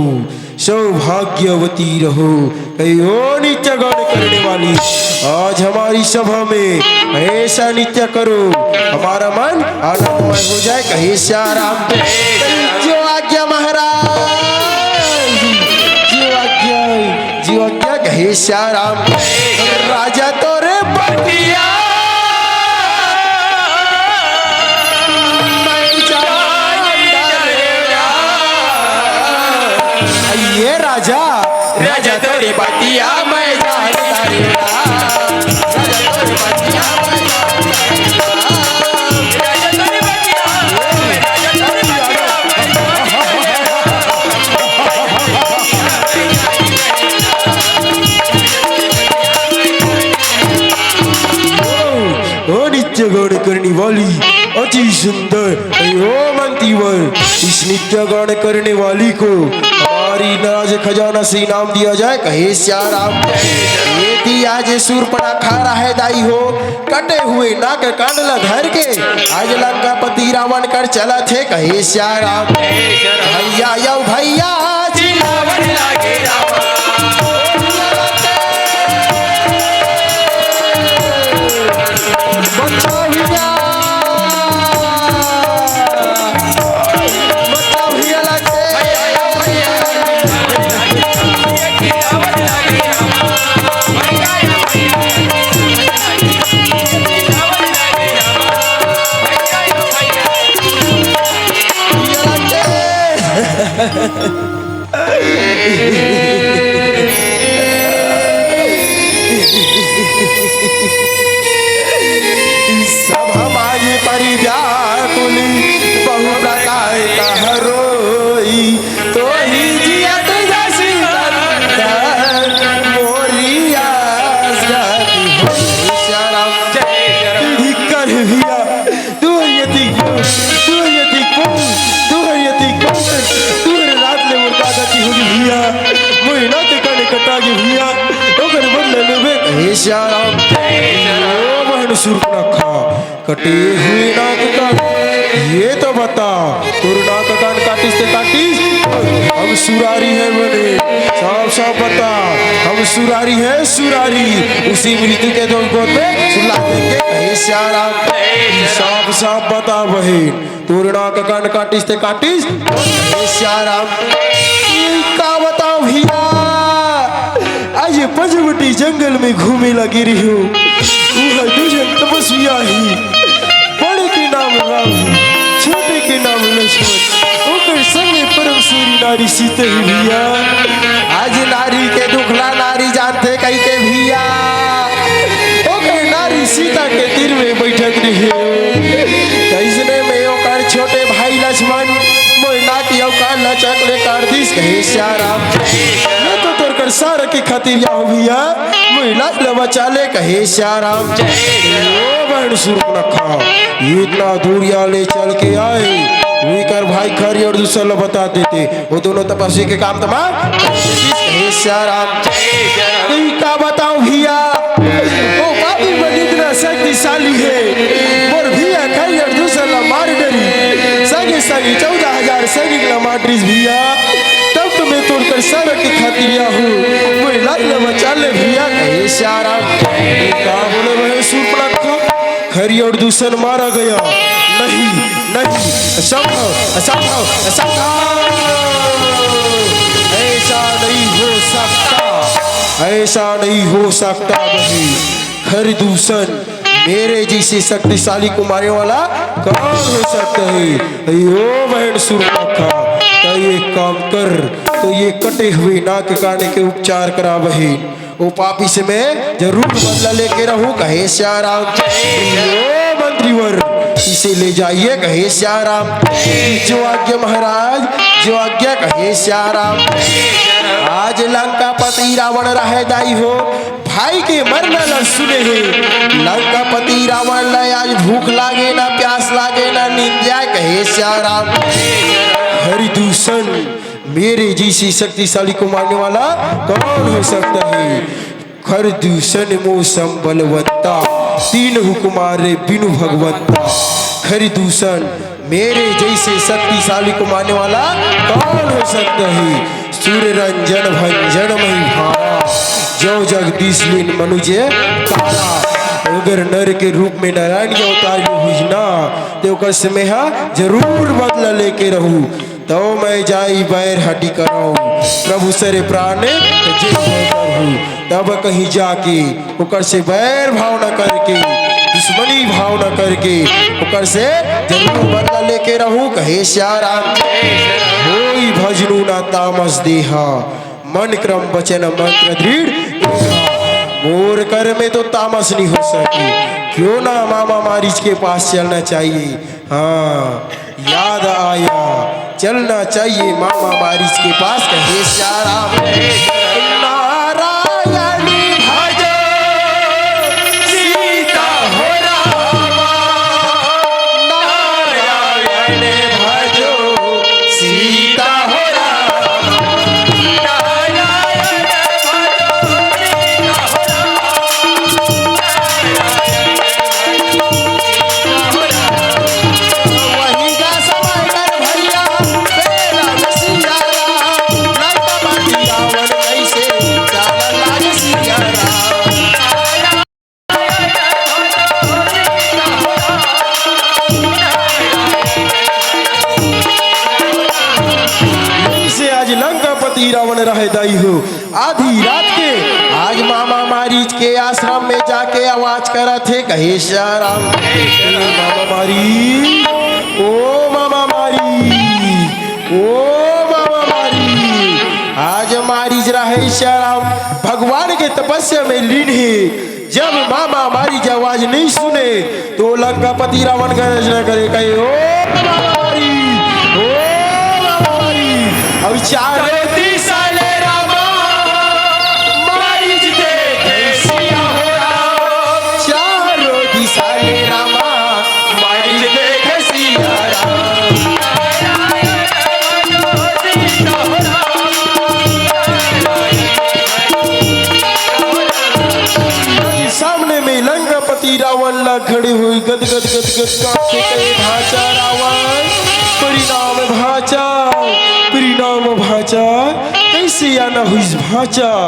सौभाग्यवती रहो। कहो नृत्य गान करने वाली, आज हमारी सभा में ऐसा नृत्य करो, हमारा मन आनंदमय हो जाए। कहे सिया राम, जो आज्ञा महाराज, जो आज्ञा, जो आज्ञा। कहे सिया राम। राजा तोरे बतिया मैं जान डारेला। ये राजा, राजा तोरे बतिया मैं जान डारेला। राजा तोरे बतिया मैं जान डारेला। राजा तोरे बतिया, राजा तोरे बतिया। ओ, ओ नृत्य गान करने वाली, अति सुंदर। अयो मंत्रीवर, इस नृत्य गान करने वाली को हमारी राज खजाना से इनाम दिया जाए, कहे सिया राम। ये थी आज सूर्पणखा रहे दाई हो, कटे हुए नाक कान ला धर के आज लंकापति रावण कर चलत हे, कहे सिया राम। भैया यो भैया, चिल्लावन लागे राम। बचाओ भैया, बचाओ भैया लागे। भैया लागे। सब मांगे परि व्याकुल, बहु प्रकार कह रोई, तो ही जियत जसि नंदन मोरिया जाति हो। सिया राम। धिक्कार हे भैया, तू हर यति कोन, तू हर यति कोन, तू हर यति कोन, तू हर रात ले मोर का गति होगे भैया, मोर नाक कान कटा गे भैया, ओकर बदला लेबे कहे सिया राम। ओ बहन सूर्पणखा, कटे हुए नाक कान, ये तो बता, तोर नाक कान काटिस ते काटिस, हम सुरारी है बने, साफ साफ बता, हम सुरारी है सुरारी, उसी मृत्यु के तो गोद में सुला देंगे कहे सिया राम। साफ साफ बता बहिन, तोर नाक कान काटिस ते काटिस, ए सिया राम। ई का बताओ भैया, आज ये पंचवटी जंगल में घूमे लगे रहियो, उहाँ दू झन तपस्विया ही, बड़े के नाम राम, छोटे के नाम लक्ष्मण, ओकर संगे परम सूरी नारी सीता ही भैया। आज नारी के दुखला नारी जानथे कहिके भैया, ओकर नारी सीता के तीर में बैठत रहे। तइसने में ओकर छोटे भाई लक्ष्मण मोर नाक अउ कान ला चक ले काट दिस, कहे सिया राम। मैं तो तोर कर सारा के खातिर या हो भैया, मोर लाज ला बचा ले, कहे सिया राम। ओ बहन सूर्पणखा, इतना दूरिया ले चल के आए, उही कर भाई खरी अउ दूसर ला बता देते। वो दोनों तपस्वी के काम तमाम। हे सिया राम। ई का बताओ भैया, ओ पापी मन इतना शक्तिशाली हे। मोर भैया खरी अउ दूसर ला मार डरी। संगे संगे चौदह हजार सैनिक ला मार डरिस भैया। तब तो मैं तोर कर सारा के खातिर या हूँ। मोर लाज ला बचा ले भैया, हे सिया राम। का बोले वह सूर्पणखा? खरी अउ दूसर मारा गया। नहीं, नहीं, असंभव, असंभव, असंभव। ऐसा नहीं हो सकता, ऐसा नहीं हो सकता बहिन। खरी दूसर मेरे जैसे शक्तिशाली को मारने वाला कौन हो सकता है? अयो बहन सूर्पणखा, तो एक काम कर, तो ये कटे हुए नाक कान के उपचार करा बहिन। ओ पापी से मैं जरूर बदला लेके रहूं, कहे सिया राम। ओ मंत्रीवर, इसे ले जाइए, कहे सिया राम। जो आज्ञा महाराज, जो आज्ञा, कहे सिया राम। आज लंकापति रावण रहे दाई हो, भाई के मरना ला सुने हे। लंकापति रावण ला आज भूख लागे ना, प्यास लागे ना, नींद जाए, कहे सिया राम। खरी दूसर मेरे जैसी शक्तिशाली को मारने वाला कौन हो सकता है? खरी दूसर मोसम बलवंता, तीन हुकुमारे बिनु भगवंता। खरी दूसर मेरे जैसे शक्तिशाली को मारने वाला कौन हो सकता है? सूर्य रंजन भंजन मही भारा, जो जगदीश लीन मनुजे तारा। अगर नर के रूप में नारायण के अवतार भी हुई ना, तो ओकर से मैं हा जरूर बदला लेके रहूं। तव मैं जाई बैर हटी कराऊं, प्रभु सरे प्राण जे करहूं। तब कहीं जाके ओकर से बैर भावना करके, दुश्मनी भावना करके, ओकर से जरूर बदला लेके रहूं, कहे सिया राम। होई भजनू ना तामस देहा, मन क्रम वचन मंत्र दृढ़। मोर कर में तो तामस नहीं हो सके, क्यों ना मामा मारीच के पास चलना चाहिए। हाँ, याद आया, चलना चाहिए मामा मारीच के पास, कहे सिया राम। नारायण भजो सीता हो रामा, पति रावण रहे दाई हो। आधी रात के आज मामा मारीच के आश्रम में जाके आवाज करत हे, कहे सियाराम, "मामा मारी, ओ मामा मारी, ओ मामा मारी।" आज मारीच रहे सियाराम भगवान के तपस्या में लीन हे। जब मामा मारीच आवाज नहीं सुने तो लंकापति रावण गर्जना करे, कहे, "ओ मामा मारी, ओ मामा मारी।" अब चारों दिशा ले रामा, मारीच देखे सिया हो राम। चारों दिशा ले रामा, मारीच देखे सिया राम। सामने में लंकापति रावण ला खड़े हुए गद गद गद गद कांपते कहे, "भांचा रावण, परिणाम भांचा, परिणाम भांचा, कैसे आना हुईस भांचा?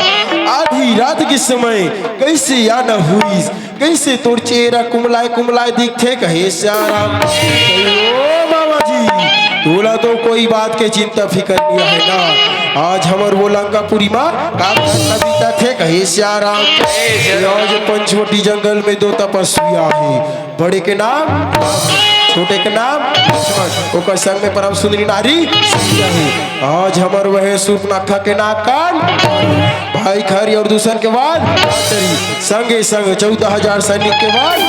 आधी रात के समय कैसे आना हुईस? कैसे तोर चेहरा कुमलाए कुमलाए दिखथे?" कहे सियाराम, "ओ मामा जी, तोला तो कोई बात के चिंता फिकर नहीं है ना। आज हमर वो लंकापुरी मा का घटना बीतत हे?" कहे सियाराम, "आज पंचवटी जंगल में दो तपस्वी आहे, बड़े के नाम, छोटे के नाम लक्ष्मण, ओकर संग में परम सुंदरी नारी सीता हे। आज हमर वह सूर्पनखा के नाक कान, भाई खरी और दूसर के वाल, संगे संग चौदह हजार सैनिक के वाल,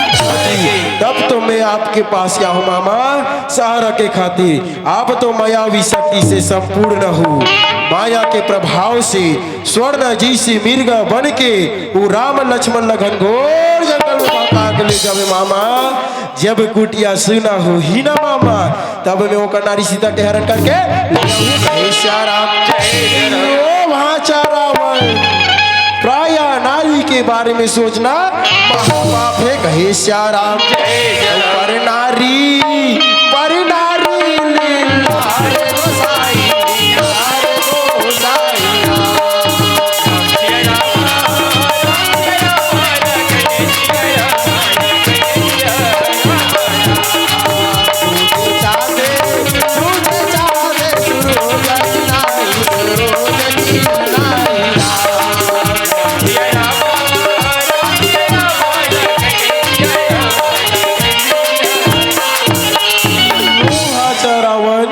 तब तो मैं आपके पास आया हूँ मामा, सहारा के खातिर। आप तो मायावी शक्ति से संपूर्ण हो, माया के प्रभाव से स्वर्ण जैसे मिर्गा बन के वो राम लक्ष्मण ला घनघोर जंगल में भगा के ले जावे मामा। जब कुटिया सुना होही ना मामा, तब मैं ओकर नारी सीता के हरण करके ले आऊँ।" जय सिया राम, जय सिया राम। ओ भांचा रावण, प्राय नारी के बारे में सोचना महापाप हे, कहे सिया राम। जय सिया राम। पर नारी, पर नारी लीला रे गोसाई, रे गोसाई। भांचा रावण,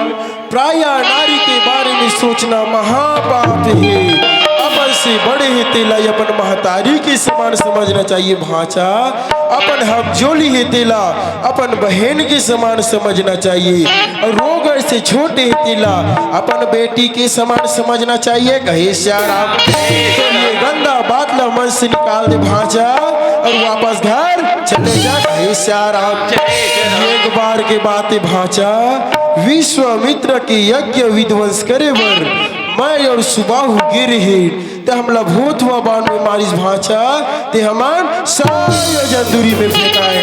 प्राय नारी के बारे में सोचना महापाप हे। अपन से बड़े हे तेला अपन महतारी के समान समझना चाहिए भांचा। अपन हमजोली हे तेला अपन बहन के समान समझना चाहिए। और रोगड़ से छोटे हे तेला अपन बेटी के समान समझना चाहिए, कहे सिया राम। तो ये गंदा बात ला मन से निकाल दे भांचा और वापस घर चले जा, कहे सिया राम। एक बार के बात हे भांचा, विश्वामित्र के यज्ञ विध्वंस करे बर मैं और सुबाहु गे रेहेन, त हमला भूत हुआ बाण में मारिस भांचा, ते हमन सायो जन दूरी में फेंकाए।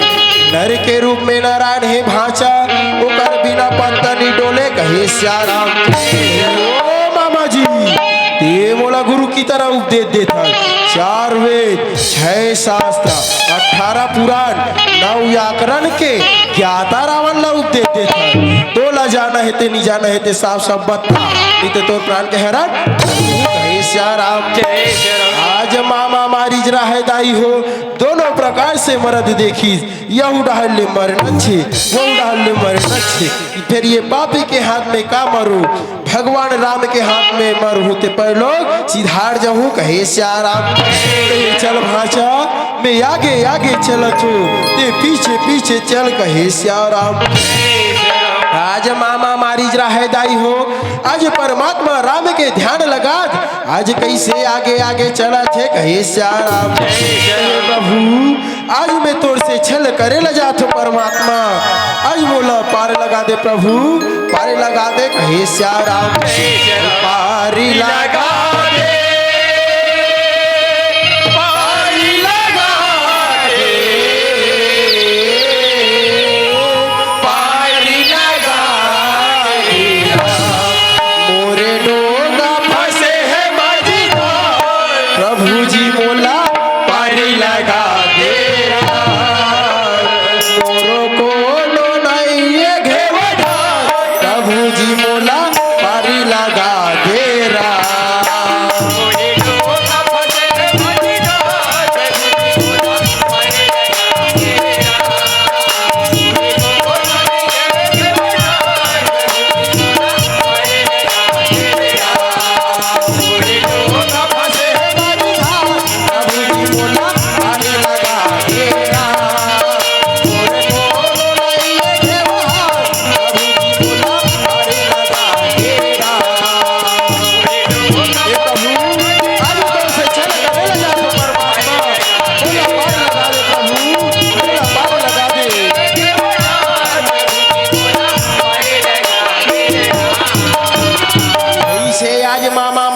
नर के रूप में नारायण हे भांचा, ओकर बिना पत्ता नी डोले, कहे सिया राम। ओ मामा जी, ते मोला गुरु की तरह उपदेश देत हस। चार वेद, छह शास्त्र, अठारह पुराण, नौ व्याकरण के ज्ञाता रावण ला उपदेश देत हस। तोला जाना हे ते, नी जाना हे ते, साफ साफ बता, नी ते तोर प्राण के हरण। जय सिया राम। जय सिया राम। आज मामा मारिच रहे दाई हो, दोनों प्रकार से मरत देखिस, यहू डहर ले मरना छे, वहू डहर ले मरना छे। फिर ये पापी के हाथ में का मरो, भगवान राम के हाथ में मरहूं ते परलोक सिधार जहूं, कहे सिया राम। कहे, "चल भांचा, मैं आगे आगे चलत हूं, ते पीछे पीछे चल," कहे सिया राम। आज मामा मारिच रहे दाई हो, आज परमात्मा राम के ध्यान लगात, आज कैसे आगे आगे चलत हे, कहे सिया राम। कहे, "प्रभु, आज मैं तोर से छल करे ला जात हूं परमात्मा, आज मोला पार लगा दे प्रभु, पार लगा दे," कहे सिया राम। पारी लगा दे, पारी लगा दे, पारी लगा दे। मोरे डोंगा फंसे हे मझधार, प्रभु जी मोला पारी लगा दे। मोरो कोनो नइये घेवड़ा, प्रभु जी मोला पारी लगा दे।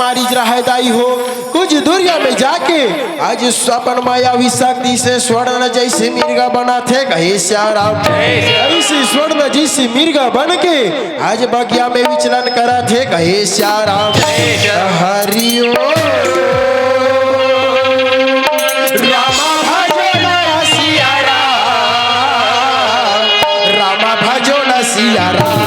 मारिज रहय दाई हो, कुछ दूरिया में जाके आज अपन मायावी शक्ति से स्वर्ण जैसे मिर्गा बनाथे, कहे सियाराम। ऐसे स्वर्ण जैसे मिर्गा बन के आज बगिया में विचलन करथे, कहे सियाराम। हरि ओम। रामा भजो न सियाराम, रामा भजो न सियाराम।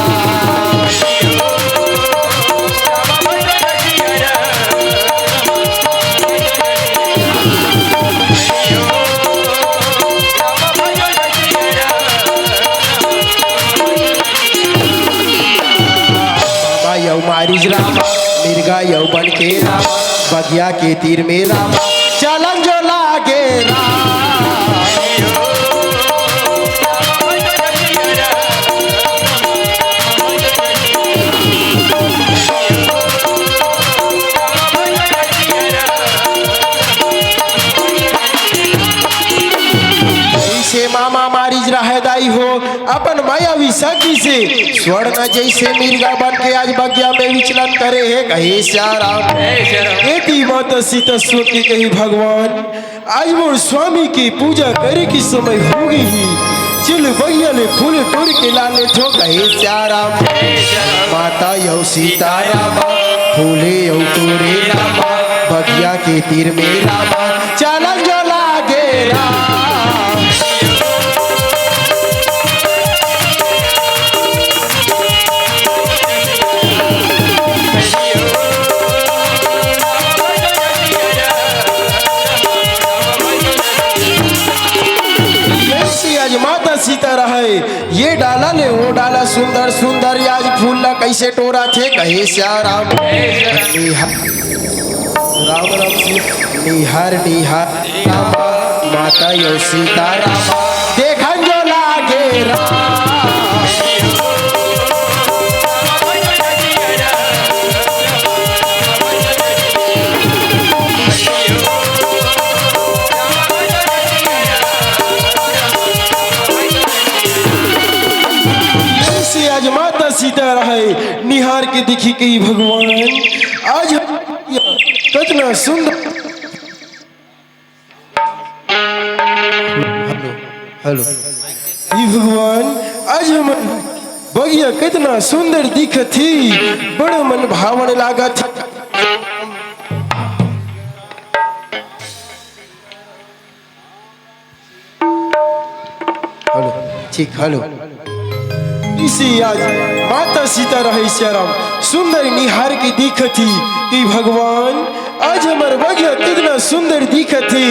बाबा यौ मारिज रामा, मिर्गा यौ बन के रामा, बगिया के तीर में रामा, चलन जो लागे रामा। ऐसे मामा मारिज रहय दाई हो, अपन मायावी शक्ति से स्वर्ण जैसे मिर्गा बन के आज बगिया में विचलन करे हे, कहे सियाराम। एती माता सीता सोच के कही, भगवान, आज मोर स्वामी के पूजा करे के समय हो गई ही। चल बगिया ले फूल टोर के ला लेथों, कहे सियाराम। माता यौ सीताराम, फूले यौ टोरे रामा, बगिया के तीर में रामा, चलन जो लागे राम। ऐसे आज माता सीता रहय, ये डाला ले वो डाला, सुंदर सुंदर आज फूल ला कैसे टोराथे, कहे सियाराम। निहार, राम राम जी, निहार निहार रामा, माता यौ सीतारामा, देखन जो लागे राम। ऐसे आज माता सीता रहय, निहार के देखी कही, भगवान, आज हम कतना सुंदर। Hello, hello. हे भगवान, आज हमर बगिया कतना सुंदर दिखत हे, बड़ मन भावन लागत हे। हेलो, ठीक, हेलो। ऐसे आज माता सीता रहय सियाराम, सुंदर निहार के दिखत हे कि भगवान, आज हमर बगिया कितना सुंदर दिखत हे,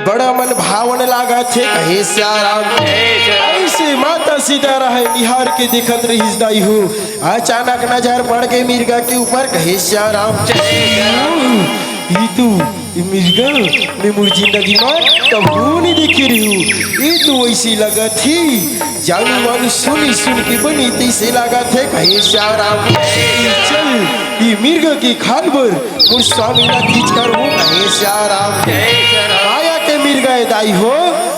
बड़ा मन भावन लागत हे, कहे सियाराम। ऐसे माता सीता रहय निहार के दिखत रहिस दाई हो, अचानक नजर पड़ गे मिर्गा के ऊपर, कहे सियाराम। ई तू, ई मिर्गा, मैं मोर जिंदगी मा कभू नइ देखे रहेंव। ई तो वैसे लगत हे, जानू मानू सोने सोन के बने तैसे लागत हे, कहे सियाराम। चल, ई मिर्गा के खाल बर मोर स्वामी ला खींच कर हूँ, कहे सियाराम। माया के मिर्गा ए दाई हो,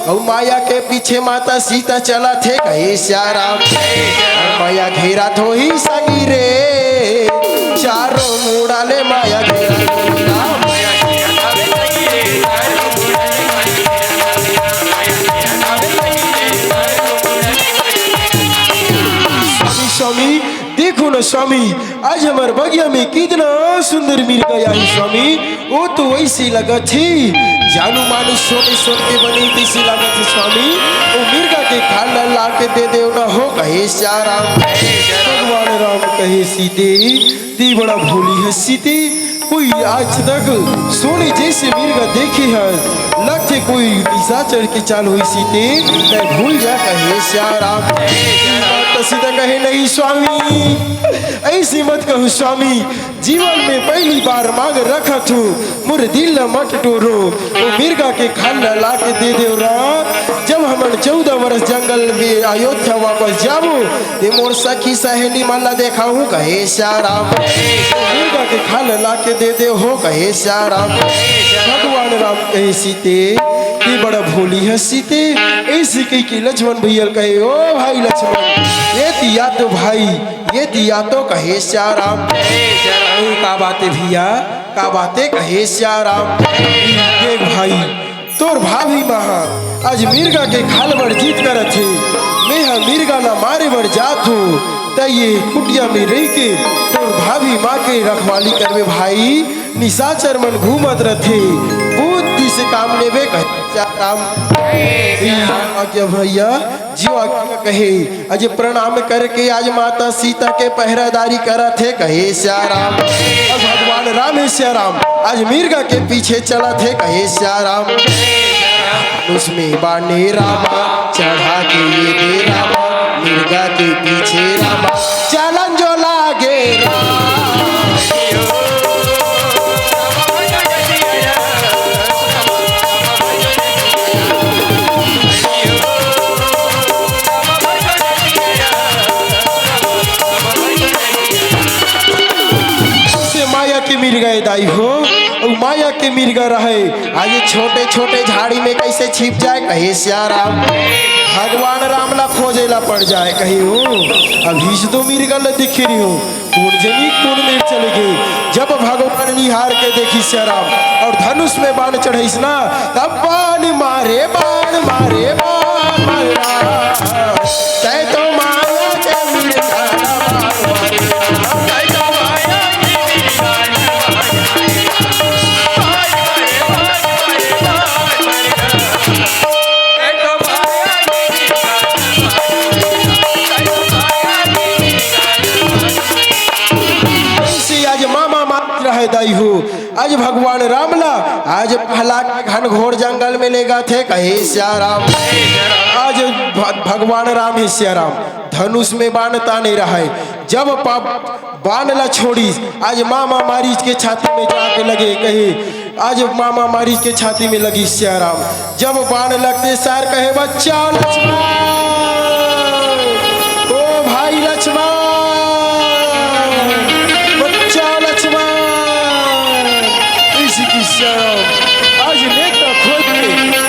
अउ माया के पीछे माता सीता चलत हे, कहे सियाराम। अउ माया घेरत होही संगी रे, चारों मुड़ा ले माया घेरत होही राम। स्वामी, स्वामी, देखो ना स्वामी, आज हमर बगिया में कितना सुंदर मिर्गा आही स्वामी। ओ तो वैसे लगत हे, जानू मानू सोने सोन के बने तैसे लगत हे स्वामी। ओ मिर्गा के खाल ला के दे देव ना हो, कहे सियाराम। भगवान राम कहे सीते, ते बड़ा भोली हस सीते, कोई आज तक सोने जैसे मिर्गा देखे हस? लगथे कोई निशाचर के चाल होही सीते, तैं भूल जा, कहे सियाराम। सीता कहे, नहीं स्वामी, ऐसे मत कहू स्वामी, जीवन में पहली बार मांग रखत हूँ, मोर दिल ला मत टोरो। ओ मिर्गा के खाल ला के दे देव राम। जब हमन चौदह वर्ष जंगल में अयोध्या वापस जाबो, ते मोर सखी सहेली मन ला देखाहूँ, कहे सियाराम। ओ मिर्गा के खाल ला के दे देव हो, कहे सियाराम। भगवान राम कहे सीते, ते बड़ा भोली हस सीते। ऐसे कहि के लक्ष्मण भैया ल कहे, ओ भाई लक्ष्मण, एती आ तो भाई, एती आ तो, कहे सियाराम। अरे का बात हे भैया? का बात हे कहे सियाराम। देख भाई, तोर भाभी माँ ह आज मिर्गा के खाल बर जिद करत हे, मैं ह मिर्गा ला मारे बर जात हों, त ये कुटिया में रहि के तोर भाभी माँ के रखवाली करबे भाई। निशाचर मन घूमत रथे, बुद्धि से काम लेबे कहे सियाराम। आज्ञा भैया, जीवा क्या कहे, आज प्रणाम करके आज माता सीता के पहरादारी करत हे कहे सियाराम। अउ भगवान राम हे सियाराम, आज मिर्गा के पीछे चलत हे कहे सियाराम। उसमें बाने रामा चढ़ा के ये दे रामा, मिर्गा के पीछे रामा, चलन जो लागे राम। से माया के मिर्गा ए दाई हो, अउ माया के मिर्गा रहे, आज ये छोटे छोटे झाड़ी में कैसे छिप जाए कहे सियाराम। भगवान राम ला खोजे ला पड़ जाए कहे हो। अभी से तो मिर्गा ला दिख रही हो, कोन जनी कोन मेर चले गे। जब भगवान निहार के देखी सियाराम अउ धनुष में बाण चढ़ाइस ना, तब बाण मारे, बाण मारे, बाण मारे। तै तो माया के मिर्गा ला बाण मारे। ऐसे आज मामा मात रहे दाई हो, आज भगवान राम ला आज पहला के घनघोर जंगल में लेगथे कहे सियाराम। आज भ-, भगवान राम हे सियाराम, धनुष में बाण ताने रहे, जब पा-, बाण ला छोड़िस, आज मामा मारीच के छाती में जाके लगे कहे, आज मामा मारीच के छाती में लगी सियाराम। जब बाण लगते सार कहे, "बचाओ लक्ष्मण, ओ भाई लक्ष्मण, बचाओ लक्ष्मण।" इसी की सियाराम आज नेत्र खोल के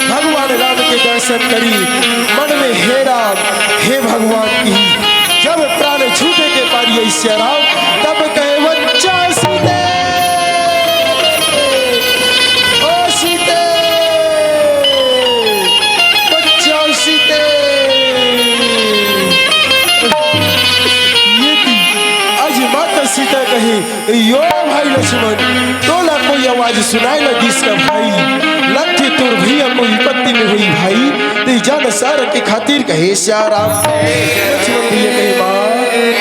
भगवान राम के दर्शन करी, मन में, "हे राम, हे भगवान" की जब प्राण छूटे के पारी आई सियाराम, तब कहे, "बचाओ सीते, ओ सीते, बचाओ सीते।" ये थी आज माता सीता कहे, "यो भाई लक्ष्मण, तोला कोई आवाज सुनाए लगिस का भाई? लगथे तोर भैया कोई विपत्ति में होही भाई, तैं जा न सार के खातिर" कहे सियाराम। लक्ष्मण भैया कहे, "माँ,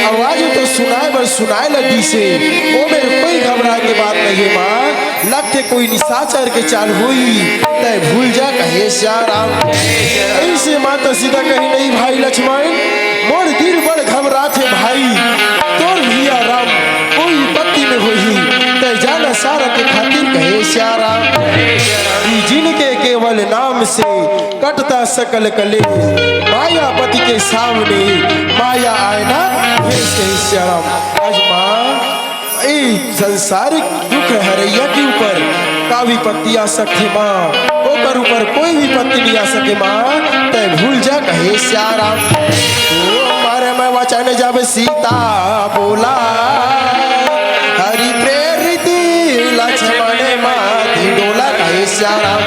आवाज तो सुनाए बर सुनाए लगिस हे, ओ मेर कोई घबराए के बात नहीं हे माँ, लगथे कोई निशाचर के चाल होही, तैं भूल जा" कहे सियाराम। ऐसे माता सीता कही, "नहीं भाई लक्ष्मण, मोर दिल बड़ घबरात हे भाई, तोर भैया राम कोई विपत्ति में होही, तैं जा न सार के खातिर" कहे सियाराम। "जिनके केवल नाम से कटता सकल कलेश, मायापति के सामने माया आए ना भेष" कहे सियाराम। आज माँ, ए संसारिक दुख हरैया के ऊपर का विपत्ति आ सकथे माँ? ओकर ऊपर कोई विपत्ति नहीं आ सके माँ, तैं भूल जा कहे सियाराम। ओ मारे मैं वचन जब सीता बोला, हरि प्रेरित लक्ष्मण माथि डोला कहे सियाराम।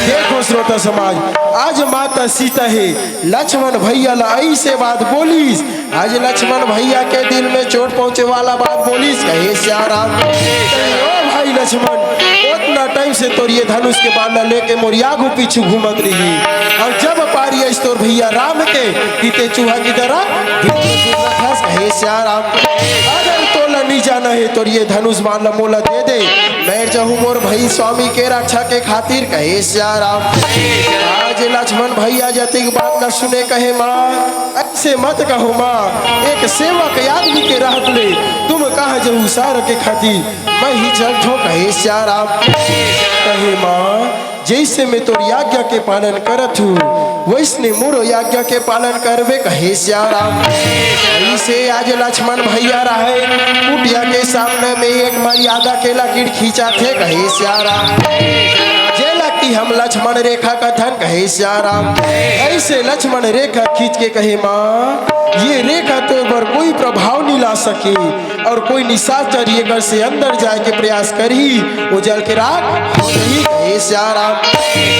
देखो श्रोता समाज, आज माता सीता हे, लक्ष्मण भैया ला ऐसे बात बोलिस, आज लक्ष्मण भैया के दिल में चोट पहुंचे वाला बात बोलिस, कहे सियाराम। ओ भाई लक्ष्मण, ओतना टाइम से तोर ये धनुष के बाण ला लेके मोर आगू पीछू घूमत रही, अउ जब पारी आइस तोर भैया राम के, कि तैं चूहा की तरह भीतर घूमत हस, कहे सियाराम। अगर तोला नहीं जाना हे, तोर ये धनुष बाण ला मोला दे दे, मैं जाहूं मोर भाई स्वामी के रक्षा के खातिर, कहे सियाराम। आज लक्ष्मण भैया जतिक बात ला सुने कहे माँ, ऐसे मत कहो माँ, एक सेवक आदमी के रहत ले तुम कहाँ जाहू सार के खातिर, मैं ही चलथों कहे सियाराम। कहे माँ, जैसे मैं तोर आज्ञा के पालन करत हूँ, वैसने मोर आज्ञा के पालन करबे कहे सियाराम। ऐसे आज लक्ष्मण भैया रहे, कुटिया के सामने में एक मर्यादा के लकीर खींचा थे कहे सियाराम। जे लकीर कि हम लक्ष्मण रेखा कथन, कहे सियाराम। ऐसे लक्ष्मण रेखा खींच के कहे, माँ, ये रेखा तो बर कोई प्रभाव नहीं ला सके और कोई निशाचर ये घर से अंदर जाए के प्रयास करही, वो जल के राख हो जाही, कहे सियाराम।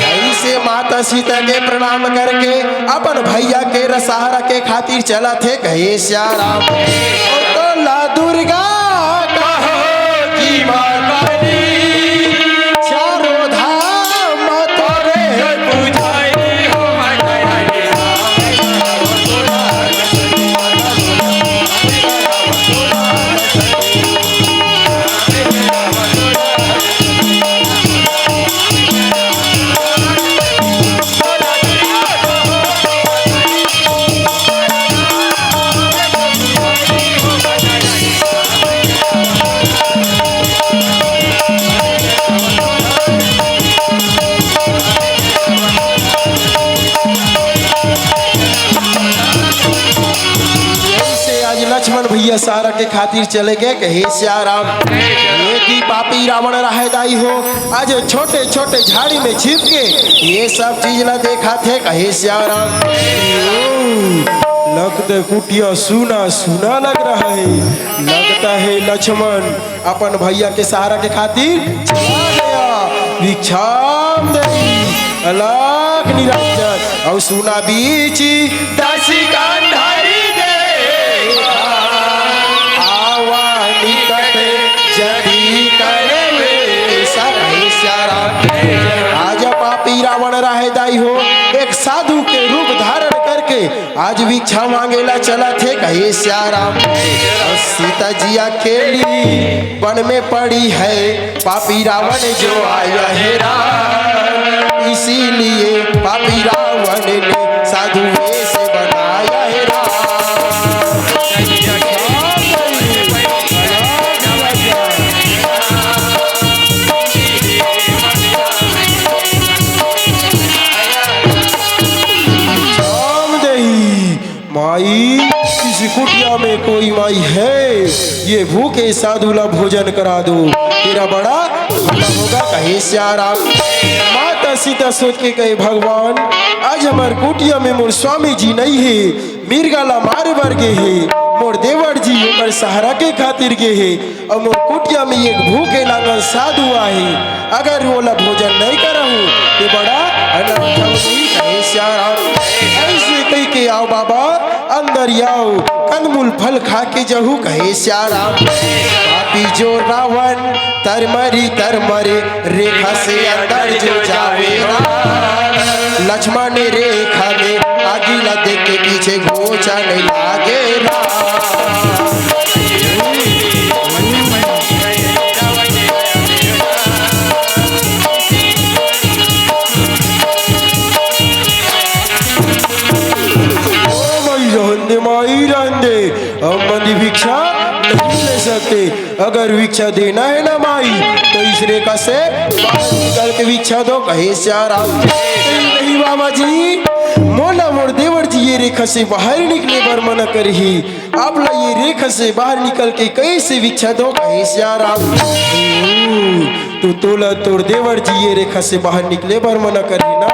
ऐसे माता सीता के प्रणाम करके अपन भैया के दशहरा के खातिर चलत हे, कहे सियाराम। ओ तो ला दुर्गा कहो कि माँ काली, चारों धाम तोरे बुझाई हो। जैसे आज लक्ष्मण भैया दशहरा के खातिर चले गए, कहे सियाराम। ये की पापी रावण रहे दाई हो, आज छोटे छोटे झाड़ी में छिप के ये सब चीज ला देखा थे, कहे सियाराम। लगता है कुटिया सूना सूना लग रहा है। लगता है लक्ष्मण अपन भैया के दशहरा के खातिर चला गया। भिक्षाम देही अलख निरंजन अउ सुना बीच दस गांधारी दे आवा निकट जदी करवे सब सियाराम। आज पापी रावण रहे दाई हो, एक साधु के रूप धारण करके आज भिक्षा मांगेला चलत हे, कहे सियाराम। अउ सीता जी अकेली वन में पड़ी है, पापी रावण जो आया है राम, इसीलिए पापी रावण ने साधु वेश बनाया है राम। राम देही। माई, इस कुटिया में कोई माई है? ये भूखे साधु ला भोजन करा दो, तेरा बड़ा भला होगा, कहे सियाराम। माता सीता सोच के कहे, भगवान, आज हमर कुटिया में मोर स्वामी जी नहीं है, मिर्गा ला मारे बर गे हे, मोर देवर जी ओकर दशहरा के खातिर गे हे, अउ मोर कुटिया में एक भूखे लांगल साधु आहे, अगर ओला भोजन नहीं करहूँ, ते बड़ा अनर्थ होही, कहे सियाराम। ऐसे कहि के आओ बाबा, अंदर आओ, कंदमूल फल खा के जहू, कहे सियाराम। पापी जो रावण तरमरी तरमरी रेखा से अंदर जो जावे राम, लक्ष्मण रेखा में आगी ला देख के पीछे घोचन लागे राम। ओ माई, रहन दे माई, रहन दे, हम मंदी भिक्षा नहीं ले सकते। अगर भिक्षा देना है ना माई, तो इस रेखा से बाहर निकल के भिक्षा दो, कहे सियाराम। नहीं बाबा जी, मोला मोर देवर जी ये रेखा से बाहर निकले बर मना करही। आप ला ये रेखा से बाहर निकल के कैसे भिक्षा दो, कहे सियाराम। तो तोला तोर देवर जी ये रेखा से बाहर निकले बर मना करही ना,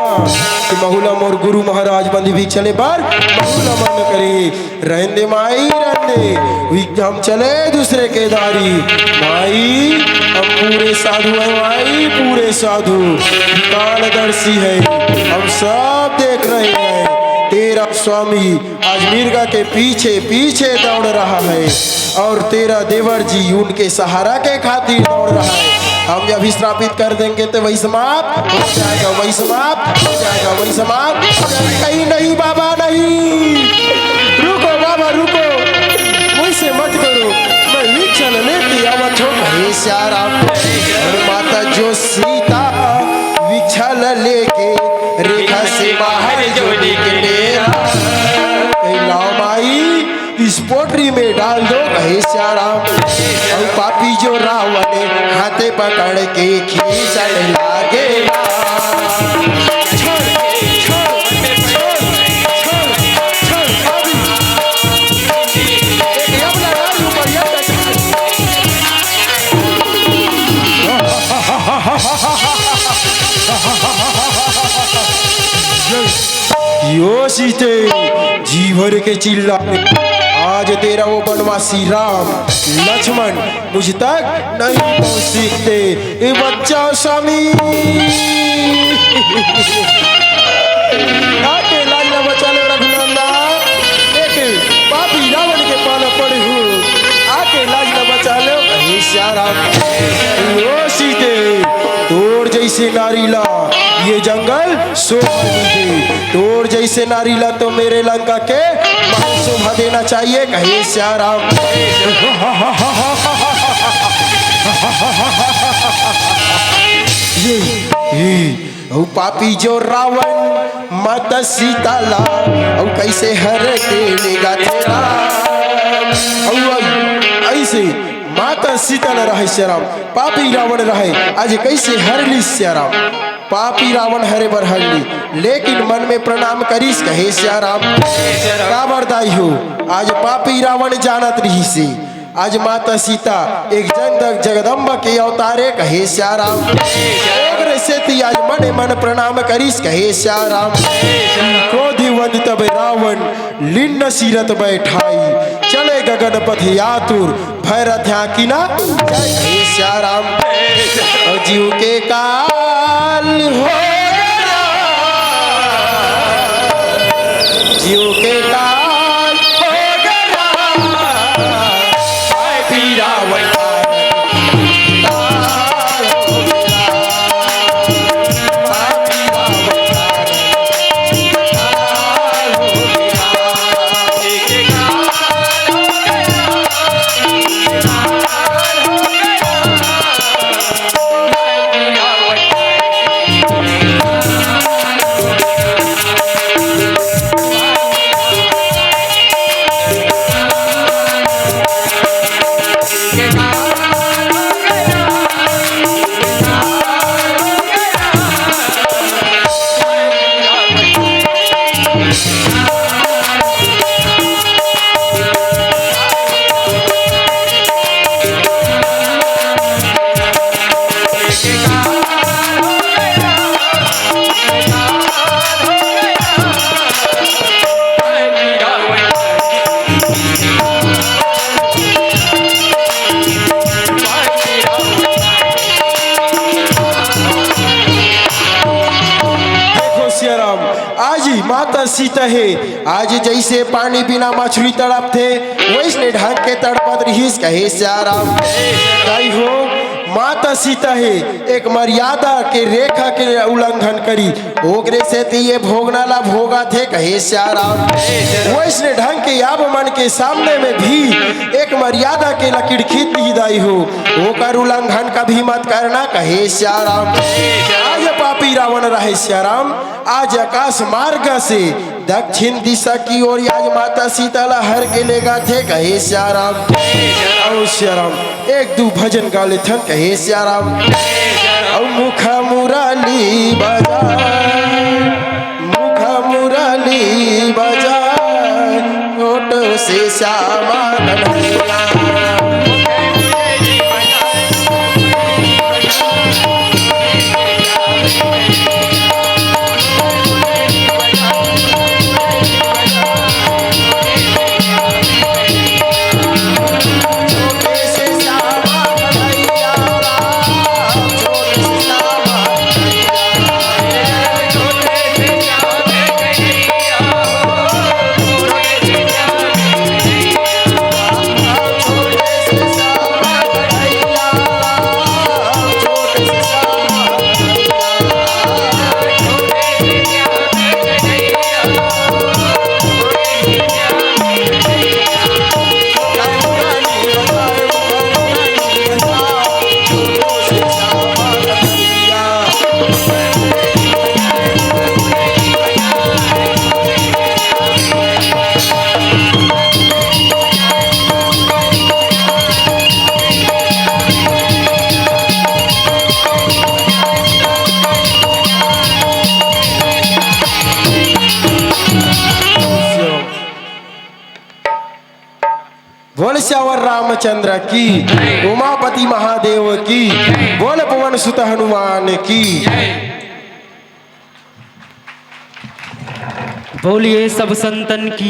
तो महूला मोर गुरु महाराज मंदी भिक्षा ले बर महूला मना करही। रहन दे माई, रहन दे, वी हम चले दूसरे के दारी। माई, हम पूरे साधु हैं माई, पूरे साधु, कालदर्शी है, हम सब देख रहे हैं। तेरा स्वामी आज मिर्गा के पीछे पीछे दौड़ रहा है और तेरा देवर जी उनके सहारा के खातिर दौड़ रहा है। हम अभी श्रापित कर देंगे तो वही समाप्त हो जाएगा, वही समाप्त हो जाएगा, वही समाप्त हो जाएगा। कहीं नहीं बाबा, नहीं, रुको बाबा, रुको, वैसे मत करो, मैं भिक्षा लेके आवा छो। हे सियाराम, और माता जो सीता भिक्षा लेके रेखा से बाहर जो निकले, कहीं लाओ माई, इस पोटरी में डाल दो, कहे सियाराम। और पापी जो रावण हाथे पकड़ के खींचने लागे। छोड़, छोड़, छोड़, छोड़, छोड़, अभी। एक यमला डाल ऊपर, यमला डाल। यो सीते, जी भर के चिल्ला। आज तेरा वो बनवासी राम लक्ष्मण मुझ तक नहीं पहुंच सकते। ए बच्चा स्वामी, आके लाज ला बचा ले रघुनंदन। देख, पापी रावण के पाला पड़े हो, आके लाज ला बचा ले। हे सिया राम, यो सीते, तोर जैसे नारी ला ये जंगल शोभा नइ दे। तोर जैसे नारी ला तो मेरे लंका के महल शोभा देना चाहिए। कहे सिया राम। ये, ये, ओ पापी जो रावण माता सीता ला, ओ कैसे हर के लेगा तेरा। ओ ऐसे माता सीता ला रहे सिया राम, पापी रावण रहे, आज कैसे हर ली सिया राम। पापी रावण हरे बर हर ली, लेकिन मन में प्रणाम करिस कहे सिया राम। काबर दाई हो, आज पापी रावण जानत रहिसे, आज माता सीता एक जगद-, जगदम्बा के अवतार ए कहे सिया राम। ओकरे सेती आज मने मन प्रणाम करिस कहे सिया राम। क्रोधवंत तब रावण लीन सीरत बैठाई, चले गगन पथ आतुर, भय रथ्या किना जय हे सिया राम। और जीव के काल हो गया, जीव के काल हो गया, पापी रावण का काल हो गया, पापी रावण का देखो सिया राम, आज ही माता सीता हे, आज जैसे पानी बिना मछली तड़पथे, वैसने ढंग के तड़पत रहिस कहे सिया राम। दाई हो, माता सीता हे, एक मर्यादा के रेखा के उल्लंघन करी, ओकरे सेती ये भोगना ला भोगत हे कहे सिया राम। वैसने ढंग के आप मन के सामने में भी एक मर्यादा के लकीर खींच दी दाई हो, ओकर उल्लंघन कभी मत करना कहे सिया राम। आज पापी रावण रहे सिया राम, आज आकाश मार्ग से दक्षिण दिशा की ओर आज माता सीता ला हर के लेगथे कहे सिया राम। अउ सिया राम, एक दू भजन गा लेथन कहे सिया राम। अउ मुख मुरली बजा, मुख मुरली बजा, ओट से श्यामा कन्हैया। बोल सियावर रामचंद्र की, उमापति महादेव की, बोल पवन सुत हनुमान की। बोलिए सब संतन की।